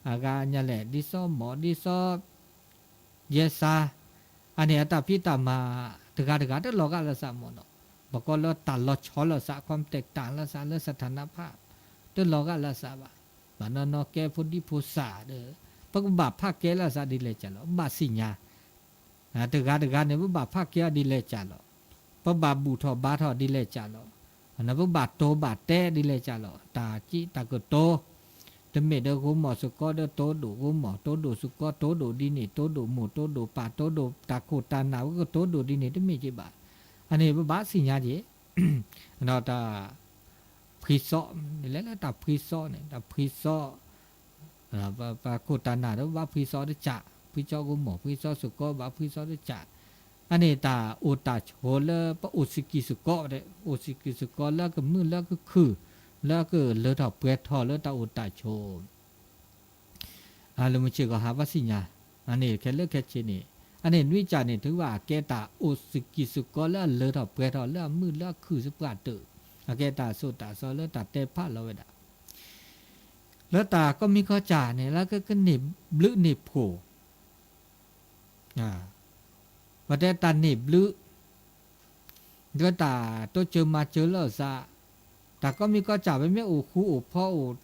အဂၤညါလဲၣ် ဒ်သိးမိၢ်ဒ်သိး ယဲစါ, အန့ၣ်အတၢ်ဖံးတၢ်မၤ, တဂၤတဂၤတလီၤဂာ်လၢသးမ့ၢ်နီၤ, ပကီၢ်လၢတၢ်လီၤဆီလၢသး ခီမတဲာ်တၢ်လၢသးလၢ စထၣ်နၣ်ဖၣ်, တလီၤဂာ်လၢသးဘၣ်, ဘၣ်နီၢ်နီၢ်ကဲဖိဒံဖိသၣ်ဒီး, ပကဘၣ်ဖးကဲလၢသးဒ်လဲၣ်ကၢ်လီၤ ဘၣ်သ့ၣ်ညါ, တဂၤတဂၤန့ၣ် ပဘၣ်ဖးကဲအီၤဒ်လဲၣ်ကၢ်လီၤ, ပဘၣ်ဘူၣ်ထီၣ်ဘါထီၣ်ဒ်လဲၣ်ကၢ်လီၤ, ပဘၣ်တိၤဘၣ်တဲဒ်လဲၣ်ကၢ်လီၤ တၢ်စံးတၢ်ကတိၤ တမ့ၢ်ဒီးဂိၤမီၢ်စ့ၢ်ကီးဒီးတိၤဒိၣ်ဂိၤမီၢ် တိၤဒိၣ်စ့ၢ်ကီး တိၤဒိၣ်ဒ်န့ၣ် တိၤဒိၣ်မိၢ်တိၤဒိၣ်ပၢ် တိၤဒိၣ်တၢ်ခိၣ်တၢ်နၢ် ပကတိၤဒိၣ်ဒ်န့ၣ် တမ့ၢ်က့ၤဘၣ်, အန့ၣ်ပဘၣ်သ့ၣ်ညါက့ၤ, ဒီးတၢ် ဖှံသီ, လဲၤလၢတၢ်ဖှံသီန့ၣ် တၢ်ဖှံသီ ပှၤခိၣ်တၢ်နၢ်ဒီးဘၣ်ဖှံသီတကၢ်, ဖှံသီဂိၤမီၢ် ဖှံသီစ့ၢ်ကီး ဘၣ်ဖှံသီတကၢ်, အန့ၣ်တၢ်အိၣ်တၢ်ဆိးလၢပအိၣ်စံာ်ကံၢ်စ့ၢ်ကီး, အိၣ်စံာ်ကံၢ်စ့ၢ်ကီးလၢအကမုာ်လၢအကခုၣ်, လၢအကလၢထီၣ်ပှဲၤထီၣ်လၢတၢ်အိၣ်တၢ်ဆိး လၢမုၢ်ဆ့ၣ်ဂီၤဟါဘၣ်သ့ၣ်ညါ, အန့ၣ်ခဲလၢာ်ခဲဆ့န့ၣ်, အန့ၣ်နွံကၠၢ်န့ၣ် တုၤဘၣ်အကဲတၢ်အိၣ်စံာ်ကံၢ်စ့ၢ်ကီးလၢအလၢထီၣ်ပှဲၤထီၣ်လၢအမုာ်လၢအခုၣ်သပှၢ်တၢၢ်, အကဲတၢ်သိၣ်တၢ်သီလၢတၢ်တဲဖးလီၤဝဲဒၣ် လၢတၢ်ကီၢ်မံၤကီၢ်ကၠၢ်န့ၣ် လၢကကန့ၢ်ဘျုးန့ၢ်ဖှိၣ် ပတဲတၢ်န့ၢ်ဘျုး, လၢတၢ်တိစၢၤမၤစၢၤလၢအသး, တၢ်ကီၢ်မံၤကီၢ်ကၠၢ် ပမ့ၢ်အိၣ်ဃူအိၣ်ဖိးအိၣ်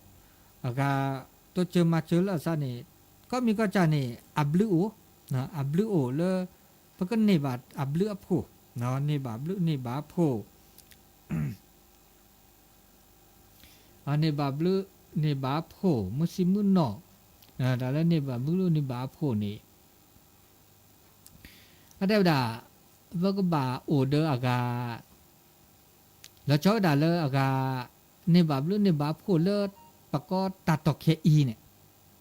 အဂၤ, တိစၢၤမၤစၢၤလၢအသးန့ၣ်, ကီၢ်မံၤကီၢ်ကၠၢ်န့ၣ် အဘျုးအိၣ်, အဘျုးအိၣ်လၢ ပကန့ၢ်ဘၣ်အဘျုးအဖှိၣ်, န့ၢ်ဘၣ်ဘျုးန့ၢ်ဘၣ်ဖှိၣ် န့ၢ်ဘၣ်ဘျုးန့ၢ်ဘၣ်ဖှိၣ် မုၢ်ဆံမုၢ်နီၢ်, တၢ်လၢန့ၢ်ဘၣ်ဘျုးန့ၢ်ဘၣ်ဖှိၣ်န့ၣ်, အတဲဝဲဒၣ်, ပကဘၣ်အိၣ်ဒီးအဂၤ, လီၤဆီဝဲဒၣ်လၢအဂၤ, န့ၢ်ဘၣ်ဘျုးန့ၢ်ဘၣ်ဖှိၣ်လၢ ပကိးတၢ်တီၢ်ခဲအံၤန့ၣ်,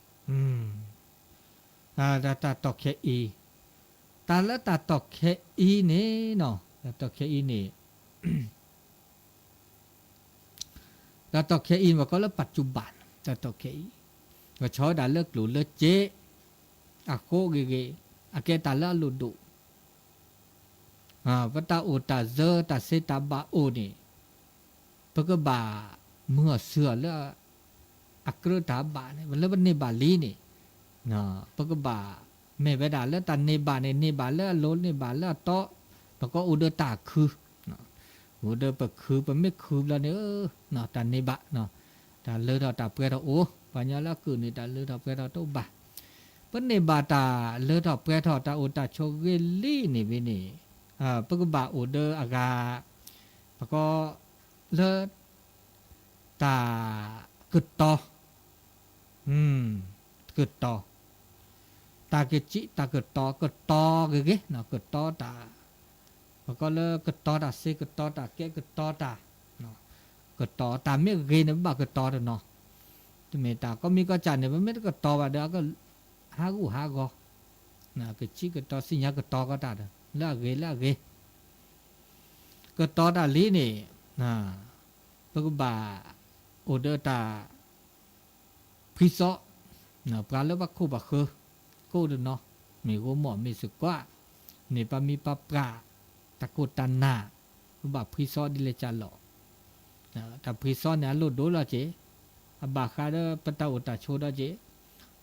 တၢ်တီၢ်ခဲအံၤ, တၢ်လၢတၢ်တီၢ်ခဲအံၤန့ၣ်, တၢ်တီၢ်ခဲအံၤန့ၣ် တၢ်တီၢ်ခဲအံၤ ပကိးလၢ ปัจจุบัน, တၢ်တီၢ်ခဲအံၤ, ပဆီဝဲဒၣ်လၢကျိၣ်လၢစ့, အဃိဂ့ၤဂ့ၤ, အကဲတၢ်လၢအလိၣ်ဒိၣ်, ပတၢ်အိၣ်တၢ်စၢ တၢ်သ့တၢ်ဘၣ်အိၣ်န့ၣ်, ပကဘၣ်မုာ်အီၤစၢၤအီၤလၢ အကြၢးတၢ်ဘၣ်န့ၣ် လၢပန့ၢ်ဘၣ်လံန့ၣ်, ပကဘၣ်မ့ၢ်ဝဲဒၣ်လၢတၢ်န့ၢ်ဘၣ်န့ၣ် န့ၢ်ဘၣ်လၢအလိၤ န့ၢ်ဘၣ်လၢအတီ, ပကိးအိၣ်ဒီးတၢ်ခု, အိၣ်ဒီးပခု ပမ့ၢ်ခုဘျီန့ၣ်, တၢ်န့ၢ်ဘၣ်, တၢ်လၢထီၣ်တၢ်ပှဲၤထီၣ်အိၣ်, ပှၤကညီလၢအကုၢ်န့ၣ် တၢ်လၢထီၣ်ပှဲၤထီၣ်တအိၣ်ဘၣ်. ပန့ၢ်ဘၣ်တၢ်လၢထီၣ်ပှဲၤထီၣ် တၢ်အိၣ်တၢ်ဆိးဂ့ၤလံန့ၣ်ဝဲန့ၣ်, ပကဘၣ်အိၣ်ဒီးအဂၤ, ပကီလၢ တၢ်ကတီၤ, ကတီၤ, တၢ်ကစံး တၢ်ကတီၤ ကတီၤဂ့ၤဂ့ၤ, ကတီၤတၢ်, ပကီလၢကတီၤတၢ်စ့ ကတီၤတၢ်ကဲ ကတီၤတၢ်, ကတီၤတၢ်မ့ၢ်ဂ့ၤန့ၣ် ပဘၣ်ကတီၤတနီၤ, တမ့ၢ်တၢ်ကီမံၤကီၢ်စဲၣ်န့ၣ် ပမ့ၢ်တကတီၤဘၣ်ဒီး အကဟးဂူာ်ဟးဂီၤ, ကစံးကတီၤ စံၣ်ညါကတီၤကီတၢ်ဒီး လၢအဂ့ၤလၢအဂ့ၤ ကတီၤတၢ်လံန့ၣ်, ပကဘၣ်အိၣ်ဒီးတၢ်ဖှံစီ, ပှၤလၢပှၤခိၣ်ဘၣ်ဃၢၤ ကိးတနီၤ, မ့ၢ်ဂိၢ်မီၢ်မ့ၢ်စကွး, မ့ၢ်ပှၤမံၤပှၤပှၢ်, တၢ်ခိၣ်တၢ်နၢ်, ပဘၣ်ဖှံစီဒ်လဲၣ်ကၢ်လီၤ. တၢ်ဖှံစီန့ၣ် အလိၣ်ဒိၣ်လီၤက့ၤ, အဘၣ်ဃးဒီးပတၢ်အိၣ်တၢ်ဆိးဒီးက့ၤ,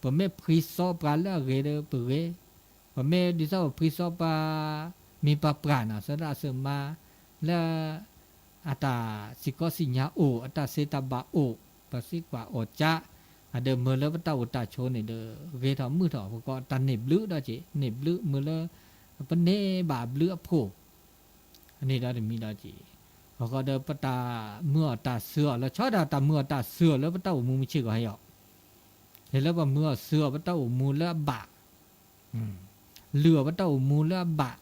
ပမ့ၢ်ဖှံစီပှၤလၢအဂ့ၤဒီးပဂ့ၤ, ပမ့ၢ်ဒ်သိးပဖှံစီပှၤ မံၤပှၤပှၢ်န့ၣ် စီၤဒၣ်အစၢမါ လၢ အတၢ်စံၣ်ကီစံၣ်ညါအိၣ် အတၢ်စံးတၢ်ဘၣ်အိၣ် ပစံးကွၢ်အီၣ်ကၠး, အဒၢးမၢလၢပတၢ်အိၣ်တၢ်ဆိးန့ၣ်ဒီး ဂ့ၤထီၣ်မုာ်ထီၣ် ပကီတၢ်န့ၢ်ဘျုးဒီးက့ၤ န့ၢ်ဘျုးမုာ်လၢ ပန့ၢ်ဘၣ်ဘျုးအဖှိၣ်, အန့ၣ်ဒီးတမံၤဒီးက့ၤ, ပကီဒီးပတၢ်မုာ်အီၣ်တၢ်စၢၤအီၣ်လီၤဆီဒၣ် တၢ်မုာ်အီၣ်တၢ်စၢၤအီၣ်လၢပတၢ်အိၣ်မူမုၢ်ဆ့ၣ်ဂီၤဟဲအီၤ, ဟဲလၢပမုာ်အီၣ်စၢၤအီၣ်ပတၢ်အိၣ်မူလၢအဘၣ် လုၢ်အီၣ်ပတၢ်အိၣ်မူလၢအဘၣ်,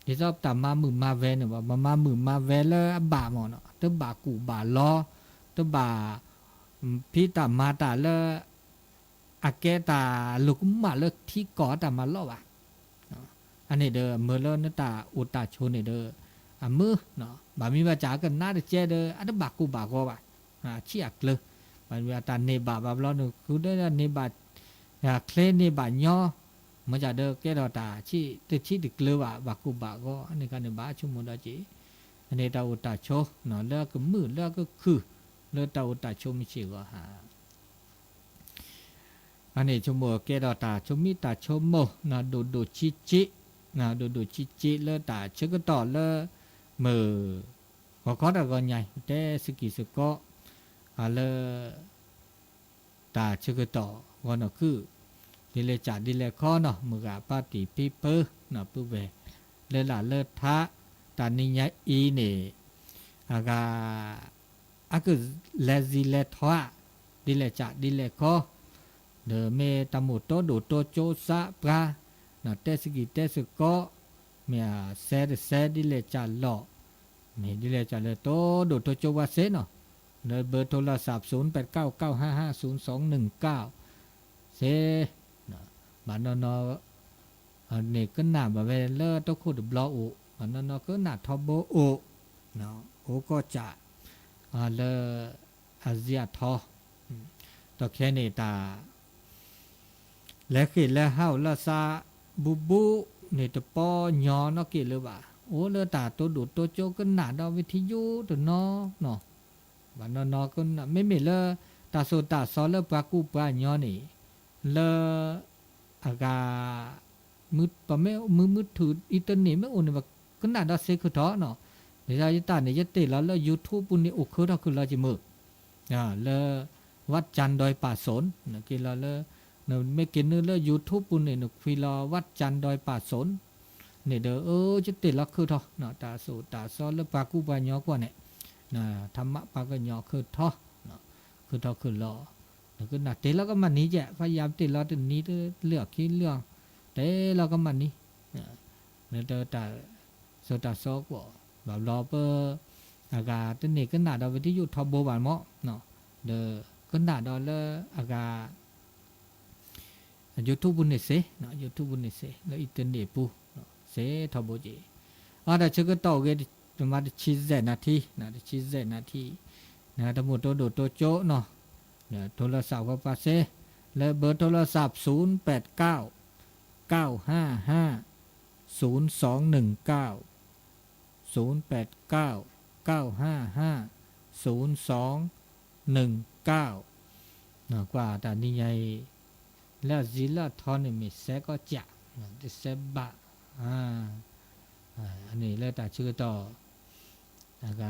ဒ်သိးပတၢ်မၤမုာ်မၤဝဲန့ၣ်ဘၣ် ပမၤမုာ်မၤဝဲလၢအဘၣ်မ့ၢ်နီၤ တဘၣ်ကူၣ်ဘၣ်လီၤ, တဘၣ် ဖံးတၢ်မၤတၢ်လၢ အကဲတၢ်လိာ်ကမၣ်လၢထံကီၢ်တၢ်မၤလီၢ်ဘၣ်. အန့ၣ်ဒီးမၢလၢနတၢ်အိၣ်တၢ်ဆိးန့ၣ်ဒီး အမုာ်, ဘၣ်မံဘၣ်စၢ်အကနၣ်တကဲဒီး အတဘၣ်ကူၣ်ဘၣ်ဂီၤဘၣ်, အဆံးအကျၢၤ, ဘၣ်မံဘၣ်တၢ်န့ၢ်ဘၣ်ဘၣ်ဘျီန့ၣ် ဃုဒၢန့ၢ်ဘၣ် ချ့န့ၢ်ဘၣ်ညီ, မ့ၢ်စၢ်ဒီးကဲထီၣ်တၢ်ဆံးတဆံးတကျၢၤဘၣ် ဘၣ်ကူၣ်ဘၣ်ဂီၤ အန့ၣ်ခါန့ၣ်ဘၣ်ဆိကမိၣ်ဒီးက့ၤ, အန့ၣ်တၢ်အိၣ်တၢ်ဆိး လၢအကမုာ်လၢအကခုၣ် လၢတၢ်အိၣ်တၢ်ဆိးမုၢ်ဆ့ၣ်ဂီၤဟါ အန့ၣ်ဆိကမိၣ်ကဲထီၣ်တၢ်ဆိးမံတၢ်ဆိးမိၢ် ဒိၣ်ဒိၣ်ဆံးဆံး, ဒိၣ်ဒိၣ်ဆံးဆံးလၢတၢ်ဆၢကတီၢ်လၢ မုၢ် ဂီၤခီတၢ်ဂီၤညါ တဲစကံၢ်စကီး လၢ တၢ်ဆၢကတီၢ်ဂီၤနီၢ်ခုၣ် ဒ်လဲၣ်စးဒ်လဲၣ်ခီနီၤ မုၢ်ဂၤပၢ်တံၢ်ဖံဖု ပုၢ်ဝဲၢ် လၢလၢ်လၢထါ တၢ်နံၤညါအံၤန့ၣ် အဂၤ အကလဲၤစံးလဲၤထီၣ် ဒ်လဲၣ်စးဒ်လဲၣ်ခီ ဒီးမ့ၢ်တၢ်မိၣ်တိဒိၣ်တိကၠိစးပှၤ တဲစကံၢ်တဲစကီး မ့ၢ်အစဲတစဲဒ်လဲၣ်စးလီၤ မ့ၢ်ဒ်လဲၣ်စးလၢတိဒိၣ်တိကၠိဝဲစ့နီၤ လၢ เบอร์โทรศัพท์ ศูนย์แปดเก้า เก้าห้าห้า ศูนย์สองหนึ่งเก้า စ့ ဘၣ်နီၢ်နီၢ် န့ၣ်ကနၣ်ဘၣ်ဝဲလၢတိခိၣ်တဘျီအိၣ် ဘၣ်နီၢ်နီၢ်ကနၣ်ထီဘိအိၣ် အိၣ်ကီၢ်စး လၢ အစံးအထီ ဒီးခဲန့ၣ်တၢ် လဲၤဃ့ၢ်လဲၤဟးအိၣ်လၢသး ဘူးဘူး န့ၣ်တပီညီနီၣ်က့ၤလၢၤဘၣ် အိၣ်လၢတၢ်တိဒိၣ်တိကၠိကနၣ်ဒီးဝံထံယိတနီၤနီၤ ဘၣ်နီၢ်နီၢ်ကနၣ် မ့မ့ၢ်လၢ တၢ်သိၣ်တၢ်သီလၢပှၤကူပှၤညီန့ၣ် လၢ အဂၤ ပမ့ၢ်မုၢ်မုၢ်ထူၣ် internet မ့ၢ်အိၣ်န့ၣ် ပကနၣ်ဒီးစ့ခုထီၣ်နီၤ ဒ်သိးယတၢ်န့ၣ် ယတ့ၢ်လီၤလၢ YouTube ပူၤန့ၣ် အိၣ်ခုထီၣ်ခုလီၤက့ၤမုၢ် လၢ วัดจันทร์ดอยป่าสน နက့ၤလီၤလၢ နမ့ၢ်က့ၤနုာ်လၢ YouTube ပူၤန့ၣ် နခွံလီၤ วัดจันทร์ดอยป่าสน န့ၣ်ဒီး အၢ ယတ့ၢ်လီၤခုထီၣ် တၢ်သိၣ်တၢ်သီလၢပှၤကူပှၤညီကွီၢ်န့ၣ် ထးမးပှၤကညီခုထီၣ် ခုထီၣ်ခုလီၤ နကနၣ်တ့ၢ်လီၤကမၣ်နံၤကဲ ဖးယံာ်တ့ၢ်လီၤတနံၤတလၢာ်ခံလၢာ် တ့ၢ်လီၤကမၣ်နံၤ နတၢ်သိၣ်တၢ်သီကွီၢ် ဘၣ်ဘျီပ အဂၤတန့ၢ်ကနၣ်ဒီးဝံထံယိထီဘိဘၣ်မး ဒီးကနၣ်ဒီးလၢအဂၤ YouTube ပူၤန့ၣ်စ့ YouTube ပူၤန့ၣ်စ့ လၢ internet ပူၤ စ့ထီဘိက့ၤ အတၢ်ဆၢကတီၢ်အိၣ်ဂ့ၤ တမၤတဆံစဲးနၣ်ထံ တဆံစဲးနၣ်ထံ တၢ်မိၣ်တိဒိၣ်တိကၠိနီၤ ထိလၢသးဝဲပှၤစ့ လၢ เบอร์โทรศัพท์ ศูนย์แปดเก้า เก้าห้าห้า ศูนย์สองหนึ่งเก้า ศูนย์แปดเก้า เก้าห้าห้า ศูนย์สองหนึ่งเก้า ကွၢ်တၢ်နံၤညါအံၤ လၢအစံးလၢအထီန့ၣ် မ့ၢ်စဲကီးစး တစဲဘၣ် အန့ၣ်လၢတၢ်ဆၢကတီၢ် အဂ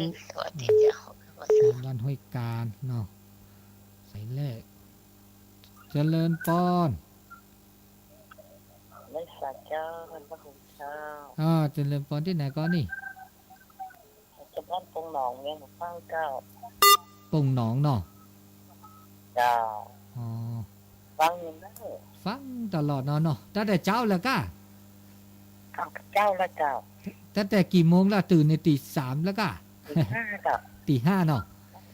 บ้านห้วยกาญเนาะ ใส่เลข เจริญปอน อ่า เจริญปอนที่ไหนก่อนนี่ บ้านโป่งหนองเนี่ย ฟังเจ้า โป่งหนองเนาะ เจ้า อ๋อ ฟังอยู่นะ ฟังตลอดเนาะเนาะ ตั้งแต่เช้าแล้วก้า ฟังเจ้าแล้วเจ้า ตั้งแต่กี่โมงแล้ว ตื่นในตีสามแล้วก้า ตีห้าเจ้า ตีห้าเนาะ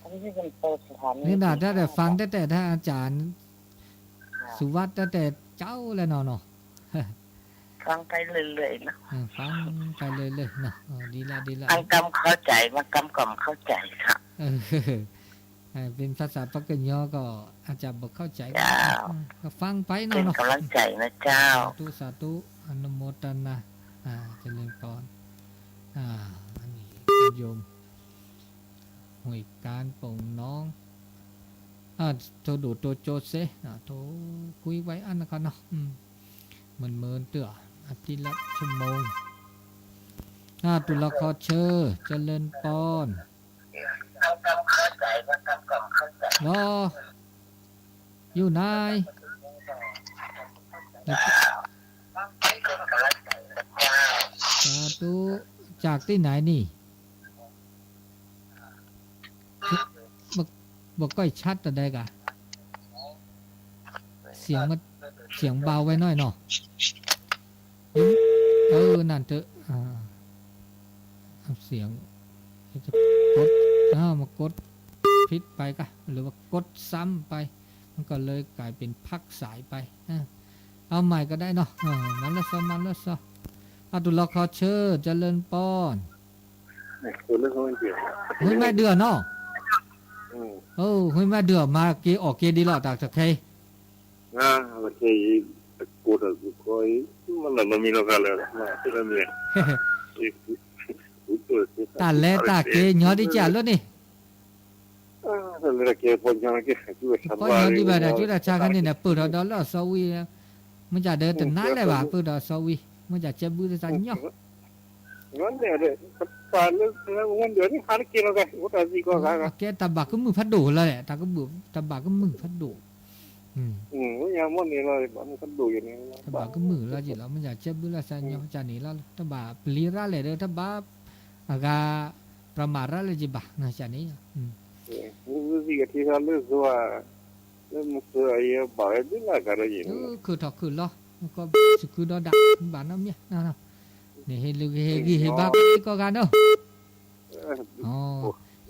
อันนี้เป็นเปิดสถานี นี่นะ ตีห้า ตั้งแต่ฟัง เจ้า ตั้งแต่ท่านอาจารย์ อ่า สุวัสดิ์ตั้งแต่เช้าแล้วเนาะเนาะ ฟังไปเรื่อยๆเนาะ เออ ฟังไปเรื่อยๆเนาะ เออ ดีละ ดีละ บางคำเข้าใจ บางคำก็ไม่เข้าใจค่ะ เออ เออ เป็นภาษาปากกยอก็อาจจะบ่เข้าใจ เจ้า เออ ก็ฟังไปเนาะ เป็นกำลังใจนะเจ้า สาธุ สาธุ อนุโมทนา อ่า เจริญพร อ่า อันนี้โยม ห้วยกาญ โป่งหนอง อ่า โทรดูโทรโจเซ อ่า โทรคุยไว้อันนะคะเนาะ อืม เหมือนเหมือนเตื้อ อาทิตย์ละชั่วโมง อ่า ตุลาคอเชอร์ เจริญปอน รอ อยู่ไหน สาธุ จากที่ไหนนี่ บ่ บ่ก้อยชัดแต่ใดกะ เสียงมัน เสียงเบาไว้หน่อยเนาะ เออ นั่นเถอะ อ่า เสียง จะกด อ่า มากดผิดไปกะ หรือว่ากดซ้ำไป มันก็เลยกลายเป็นพักสายไป อ่า เอาใหม่ก็ได้เนาะ เออ มาแล้วซะ มาแล้วซะ อ่ะ ตุลาคอเชอร์ เจริญปอน ห้วยแม่เดือเนาะ เออ ห้วยแม่เดือ มาเกออกเกดีหรอ ตากตะเค တၢ်လဲၤတၢ်က့ၤညီဒံးကၢ်လၢန့ၣ် ပှၤညီဒံးဘၣ်ဒီး ကၠူတၢ်ဆါခါန့ၣ်ဒီး ပၢၢ်ထီၣ်ဒီးလၢအစီဝံၤ မ့ၢ်ကဒီးတနါလဲၣ်ဘၣ် ပၢၢ်ဒီးအစီဝံၤ မ့ၢ်ကစဲဘူးတသးညီ ကဲတၢ်ဘၣ်ကမုာ်ဖးဒိၣ်လီၤလဲၣ် တၢ်ဘၣ်ကမုာ်ဖးဒိၣ် တၢ်ဘၣ်ကမုာ်လီၤက့ၤလီၤ မ့ၢ်ကစဲဘူးလၢသးညီ ကန့ၣ်လီၤ တဘၣ်ပျံၤရၣ်လဲၣ်ဒီး တဘၣ်အဂၤ ပြမၤရၣ်လဲၣ်က့ၤဘၣ် ကန့ၣ် လၢမုၢ်သံကထံဆါလၢစိၤဧါ လၢမုၢ်သၢအံၤဘၣ်ဝဲဒ်လၢအဂၤဒီးယံၤန့ၣ် ခုၣ်ထီၣ်ခုၣ်လီၤ ကီၢ်ဘၣ်စူၤခုဒီဒၣ် ဘၣ်နီတမံၤ န့ၣ်ဟ့ၣ်လုၢ်ဟ့ၣ်ဂံၢ်ဟ့ၣ်ဘါကိးဂၤနီၤ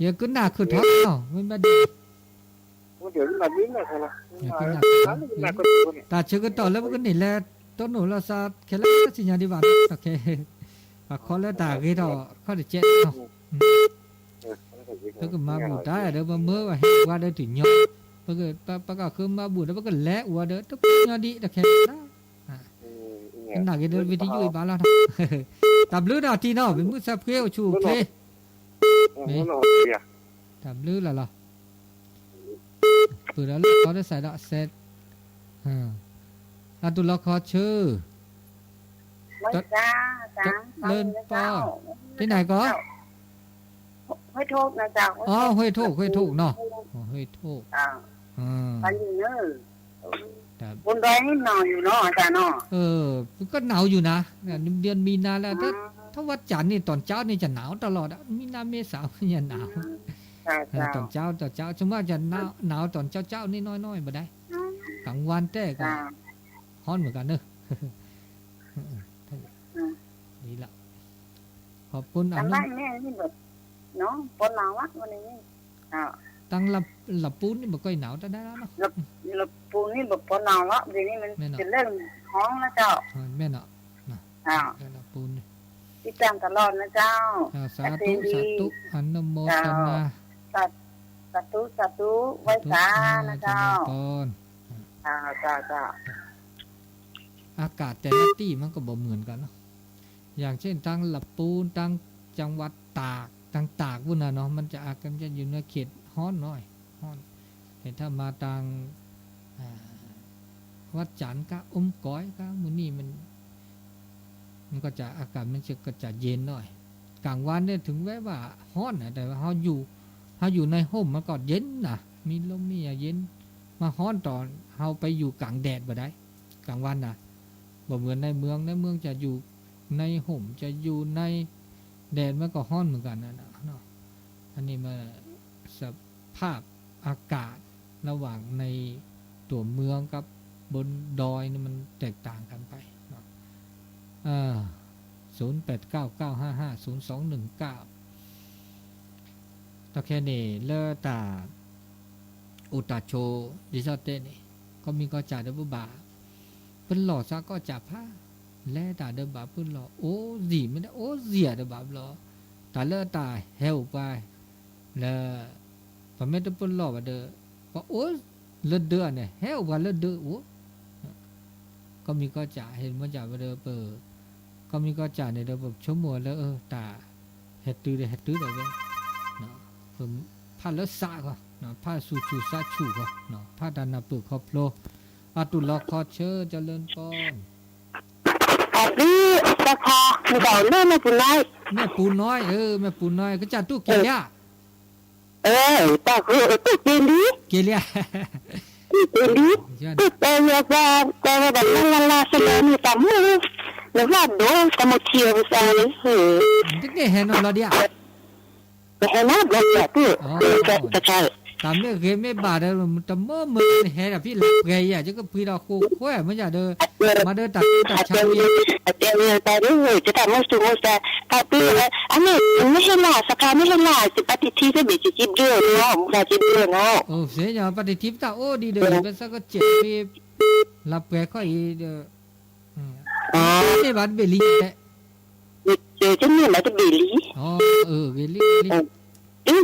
ယကနၣ်ခုၣ်ထီၣ်နီၤ မ့ၢ်ဘၣ်ဒ် ယကနၣ်ခုၣ်ထီၣ် တၢ်ဆၢကတီၢ်လၢပကန့ၢ်လဲၤတိၢ်နီၣ်လီၤသးခဲလၢာ်သ့ၣ်ညါဒံးဘၣ်နီၤ ပခီလၢတၢ်ဂ့ၤထီၣ်ခီၣ်တကဲးနီၤ ပကမၤဘူၣ်တၢ်ဒီး ပမၢဝဲဟဲပှၤဒီးတုၤညီ ပက ပ ပကဃုမၤဘူၣ်ဒီး ပကလဲၤအိၣ်ဒီး တပှဲၤညီဒံးတခဲလၢာ် ကနၣ်က့ၤဒီး ဝံၤတယုၢ်အံၤဘၣ်လီၤ တၢ်ဘျုးဒီးတံၤနီၤ ပမုၢ်ဆါဖှ့အိၣ်ဆူၣ်အိၣ်ချ့ မ့ၢ် တၢ်ဘျုးလီၤလီၤ ပၢၢ်ဒီးလၢခီတစဲးဒီးစဲး အတူၢ်လီၤခီဆၢ လၢပီ ที่ไหนก็ ห้วยโทกนะเจ้า อ๋อ ห้วยโทก ห้วยโทกเนาะ อ๋อ ห้วยโทก อ่า อืม แต่บนดอยนี่หนาวอยู่เนาะอาจารย์เนาะ เออ ก็หนาวอยู่นะ เนี่ย เดือนมีนาแล้ว ถ้า อืม ถ้าวันจันทร์นี่ตอนเช้านี่จะหนาวตลอดอะ มีนาเมษามันจะหนาว อืม ค่ะ เออ เจ้า ตอนเช้า ตอนเช้า ส่วนมากจะหนาว หนาวตอนเช้าๆนี่น้อยๆ บ่ได้ อืม กลางวันแต่ก็ ค่ะ ฮ้อนเหมือนกันเนอะ เออ เออ ถ้า လပူန့ၣ် ပနီၤဝဲန့ၣ် တၢ်လပူန့ၣ် ပကီၢ်အံၤနၤတဒါလီၤနီၤ လပူန့ၣ် ပပနီၤလီၤ ဒ်န့ၣ်မ့ၢ်တလၢဟီလီၤကီး မ့ၢ်နီၤ လပူန့ၣ် တၢ်တလီၢ်န့ၣ်ကီး စၤတူၣ် စၤတူၣ် အနုမောทนา สาธุ สาธุ ไหว้สานะเจ้า เจริญพร อากาศแต่ละที่มันก็บ่เหมือนกันเนาะ อย่างเช่นทางละปูน ทางจังหวัดตาก ทางตากพู้นน่ะเนาะ มันจะอากาศจะอยู่ในเขตฮ้อนหน่อย ฮ้อน แต่ถ้ามาทาง อ่า วัดจันทร์ก็อมก๋อยก็มื้อนี้มัน มันก็จะอากาศมันจะก็จะเย็นหน่อย กลางวันเนี่ยถึงแม้ว่าฮ้อนนะแต่ว่าเราอยู่เราอยู่ในห่มมันก็เย็นนะมีลมมีอะไรเย็น มาฮ้อนตอนเราไปอยู่กลางแดดบ่ได้ กลางวันนะบ่เหมือนในเมืองในเมืองจะอยู่ในห่มจะอยู่ในแดดมันก็ฮ้อนเหมือนกันนะเนาะอันนี้มาสภาพอากาศระหว่างในตัวเมืองกับบนดอยนี่มันแตกต่างกันไปเนาะ เอ่อ ศูนย์แปดเก้า เก้าห้าห้า ศูนย์สองหนึ่งเก้า တၢ်ခဲန့ၣ် လၢတၢ် အိၣ်တၢ်ဆိး ဒ်သိးတဲန့ၣ် ကီၢ်မံၤကီၢ်စဲၣ်ဒီးပဘၣ် ပလီၢ်သးကီၢ်စဲၣ်ဖး လဲၤတၢ်ဒီးဘၣ်ပလီၢ် အိၣ်စံာ် မ့ၢ်တအိၣ်စံာ်ဒီးဘၣ်ပလီၢ် တၢ်လၢတၢ်ဟဲအိၣ်ပှၤ လၢ ပမ့ၢ်တပလီၢ်ဘၣ်ဒီး ပှၤအိၣ်လၢဒၢးန့ၣ် ဟဲအိၣ်ပှၤလၢဒၢးအိၣ် ကီၢ်မံၤကီၢ်စဲၣ် ဟဲမ့ၢ်စဲၣ်ဝဲဒီးပ ကီၢ်မံၤကီၢ်စဲၣ်န့ၣ်ဒီး ပဆိကမိၣ်လၢတၢ် ဟဲတုၤဒီးဟဲတုၤဒီးဝဲ ဖးလၢစးဃီ ဖးဆူၣ်ဆူၣ်စးဆူၣ်ဃီ ဖးတၢ်နၢ်ပၢၢ်ခီဖျိ အတူၢ်လီၤခီဆၢ ကၠီလၢနပီ အဘျုး တၢ်ခါ မ့ၢ်တၢ်အိၣ်လၢမဲာ်ပူၤနီၢ် မဲာ်ပူၤနီၢ် အၢ မဲာ်ပူၤနီၢ် ကစၢ်တူၢ်က့ၤလံဧါ တၢ်ဃိတူၢ်က့ၤလံ က့ၤလံဧါ တူၢ်က့ၤလံ တူၢ်တဲယဲၢ်ပှၤ တဲဝဲဒၣ်လၢလၢလၢ စလဲမ့ၢ်တၢ်မုၣ် နဘၣ်ဒိ တၢ်မုၣ်ထံၣ်အပူၤစးန့ၣ် တက့ၢ်ဟဲနီၤလီၤဒံးဧါ ပဟဲနီၤဘျီက့ၤတူၢ် ကစၢ် တၢ်မ့ၢ်ဂ့ၤမ့ၢ်ဘၣ်ဒီး တမုၢ်မုၢ်န့ၣ်ဟဲဒီးဖံလၢပှဲၤယဲၢ် ယကပှံၤဒီးဃိးခွဲးမ့ၢ်ယၤဒီး မၤဒီးတၢ်ကူတၢ်ဆါဝံၤ အတဲဝဲတၢ်ဒ် ယတၢ်မုၢ်သူၣ်မုၢ်သး တၢ်ပၢ် အန့ၣ် မ့ၢ်ဟ့ၣ်လၢ် သခါမ့ၢ်ဟ့ၣ်လၢ် ပၢ်တထံသ့ၣ်ဘ့ၣ်ကကံဘျုးနီၤ မူဒါကံဘျုးနီၤ အိၣ် စ့ၢ်ညီ ပၢ်တထံပတၢ်အိၣ်ဒံးဒီး ပစၢကစဲးဖံ လၢပှဲၤခီၣ်အံၤဒီး မ့ၢ်ဘၣ်တဘ့ၣ်လံ ကမ့ၢ်ဘၣ်တဘ့ၣ်လံ ဂ့ၤလံ ဂ့ၤ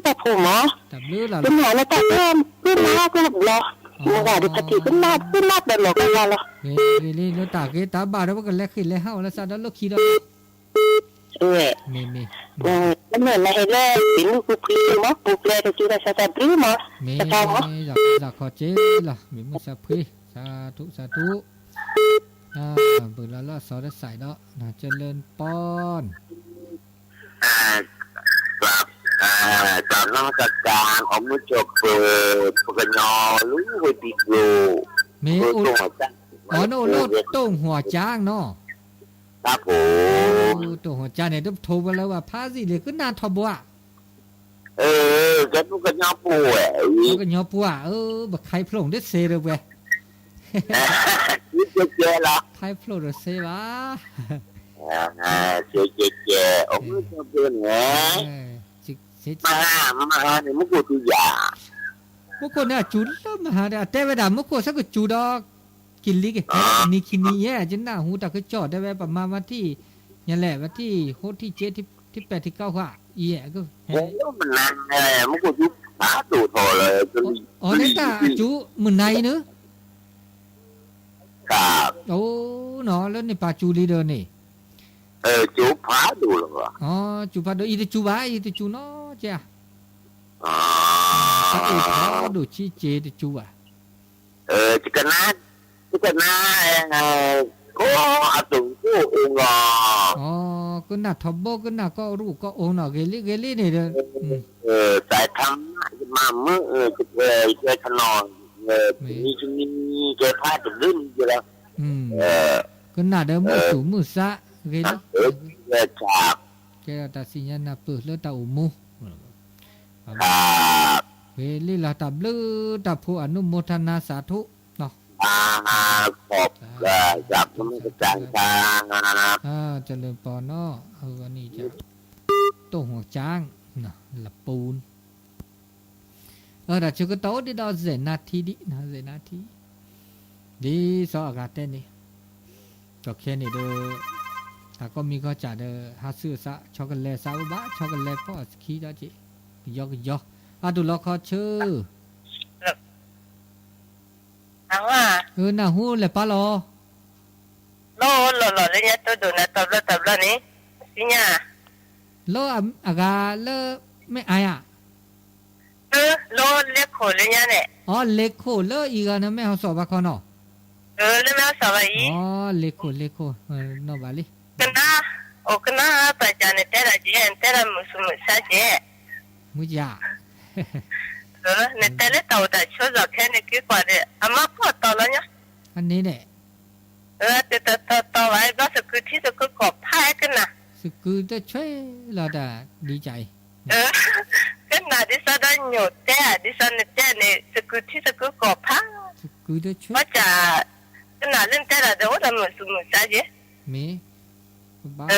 လံ တၢ်ဖိမး တဘျုးလီၤ ကမ့ၢ်လၢတၢ်ကမၢကဘျီ မူဒါဒီးဖါတံၢ်ကမၢကမၢတၢ်လီၤကလီလီၤ ဂ့ၤလံ လၢတၢ်ဂ့ၤတၢ်ဘၣ်ဒီး ပကလဲၤဃ့ၢ်လဲၤဟးအီၤလၢသးဒီးလၢခံဒီး မ့ၢ်မ့ၢ် ကမ့ၢ်လၢဟဲလၢ ပမုၢ်ကူဖှံမး ပူၤဖျဲးတစုဒီးသးသးဘျုးမး မ့ၢ် တၢ်ခီ လီၤခီက့လီၤ မ့ၢ်မုၢ်သးဖှံ စးထူၣ်စးထူၣ် ဘုလီၤလၢအစီၤဒၢစဲးဒီး ကၠီလၢနပီ กราบนมัสการ အီၣ်မုၢ်ကၠီၣ်ပၢၢ် ပကညီလူဝဲဒံးကျိၤ မ့ၢ်အိၣ် အီၤနအိၣ်လၢတိၢ်ဟူးကၠါနီၤ ครับผม တိၢ်ဟူးကၠါန့ၣ် တထိးဝဲလၢဘၣ်ဖးစံးလံ ကနၣ်ထီဘိဧါ เออ แกพูดกับน้องปู่เว้ย ကညီပူၤဧါ အၢ ပခါဖျိၣ်ဒ်စ့ဒီးဝဲ เจ๊เจ๊เหรอ ခါဖျိၣ်ဒီးစ့ဘၣ် เจ๊เจ๊เจ๊ โอ้ย เออ เพื่อนเนี่ย เออ เจ๊ เจ๊ มาหา มาหาเนี่ย มุกกูดูอย่า မူခိၣ်န့ၣ်အစူၤလၢမဟါဒီး အတဲဝဲဒၣ် မူခိၣ်ဆၢကစူၤဒီး ကလံၤကဟဲ နံၤခံနံၤယဲၢ် ယနၢ်ဟူတၢ်ကစီၣ်တဲဝဲ ပမၤဝဲထံၣ် ညါလဲၣ် ဝဲထံၣ် ဟိထံၣ်က့ ထံၣ်ပဲာ်ထံၣ်ကီၢ်ဃါ အံၤ မနုၤ မူခိၣ်စူၤဖးဒိၣ်ထီၣ်လၢ အီၤန့ၣ်တၢ်အစူၤ မုၢ်နၤအံၤန့ၣ် အိၣ်နီၤ လၢန့ၣ်ပာ်စူၤလံဒီးန့ၣ် စူၤဖးဒိၣ်လီၤ စူၤဖးဒိၣ် အံၤတစူၤဘၣ် အံၤတစူၤနီၤ ကဲ တၢ်အိၣ်ဖးဒိၣ်ဆံးက့တစူၤဘၣ် ကနၣ် ကနၣ် ကီၢ်အတူၢ်ကအိၣ်လီၤ ကနၣ်ထီဘိကနၣ်ကီၢ်ရူၢ်ကီၢ်အိၣ်နီၤ ဂ့ၤလံ ဂ့ၤလံန့ၣ်ဒီး စဲးထါမး ယမၤမုာ် ကဲခနီၤ နံၤတနံၤ ကဲဖးတဘျုးနံၤကလီၤ ကနၣ်ဒီးမုၢ်သူၣ်မုၢ်သး ဂ့ၤလံ ကဲတၢ်စံၣ်ညီၣ်နၢ်ပၢၢ်လၢတၢ်အိၣ်မူ ဂ့ၤလံလီၤ တၢ်ဘျုးတၢ်ဖှိၣ် အနုမောทนา สาธุ เจริญพรเนาะ เออ วันนี้จ้ะ တိၢ်ဟီၣ်ကၠၢ် လပူ အတၢ်ဆၢကတီၢ်အိၣ်ဒံးဒီး စဲးနါထံဒံး စဲးနါထံ ဒ်သိးအဂၤတဲန့ၣ် ဒီးခဲန့ၣ်ဒီး တၢ်ကီမံၤကီၢ်စၢ်ဒီး ဟးဆူအစး ဆီကလဲၤစးဝဲဘၣ် ဆီကလဲၤဖီၣ်အစခံဒီးက့ၤ ကယီကယီ အတူၢ်လီၤခီဆၢ အဝဲ နၢ်ဟူလဲၤပာ်လီၤ လီၤလီၤလီၤလၢညါတိၢ်ဒိၣ်နၤတဘျီတဘျီန့ၣ် သ့ၣ်ညါ လၢအဂၤလၢ မ့ၢ်အါယၤ လၢလဲၤခိၣ်လၢညါန့ၣ် အီၤ လဲၤခိၣ်လၢအံၤဂၤန့ၣ် မ့ၢ်ဟီၣ်စီၣ်ဘၣ်ခီနီၤ လၢမ့ၢ်ဟီၣ်စီၣ်ဘၣ်အံၤ လဲၤခိၣ်လဲၤခိၣ် နီၢ်ဘၣ်လံ ကနၣ် အိၣ်ကနၣ်ပၢ်ကၢ်နတဲဒၣ်ကဲ နတဲဒၣ်မုာ်သူၣ်မုာ်သးကဲ မုာ်ယၤ နတဲလၢတၢ်အိၣ်တၢ်ဆိးလီၤခဲန့ၣ် က့ၤကွၢ်ဒီး အမါဖီၣ်တီလီၤညါ အန့ၣ်န့ၣ် တတီတီဘၣ် ဘၣ်သကုၤထံသကုၤကီၢ်ဖးကနၣ် သကုၤတဆွဲလီၤတၢ်ဒ်ကၢ်အံၤ ကနၣ်ဒ်သိးဒီးညိၣ်တဲ ဒ်သိးနတဲန့ၣ် သကုၤထံသကုၤကီၢ်ဖး သကုၤတဆွဲ ဘၣ်ကၢ် ကနၣ်လၢနတဲဒၣ်ဒီး အိၣ်ဒီးမုာ်သူၣ်မုာ်သးကဲ မ့ၢ် ပဘၣ်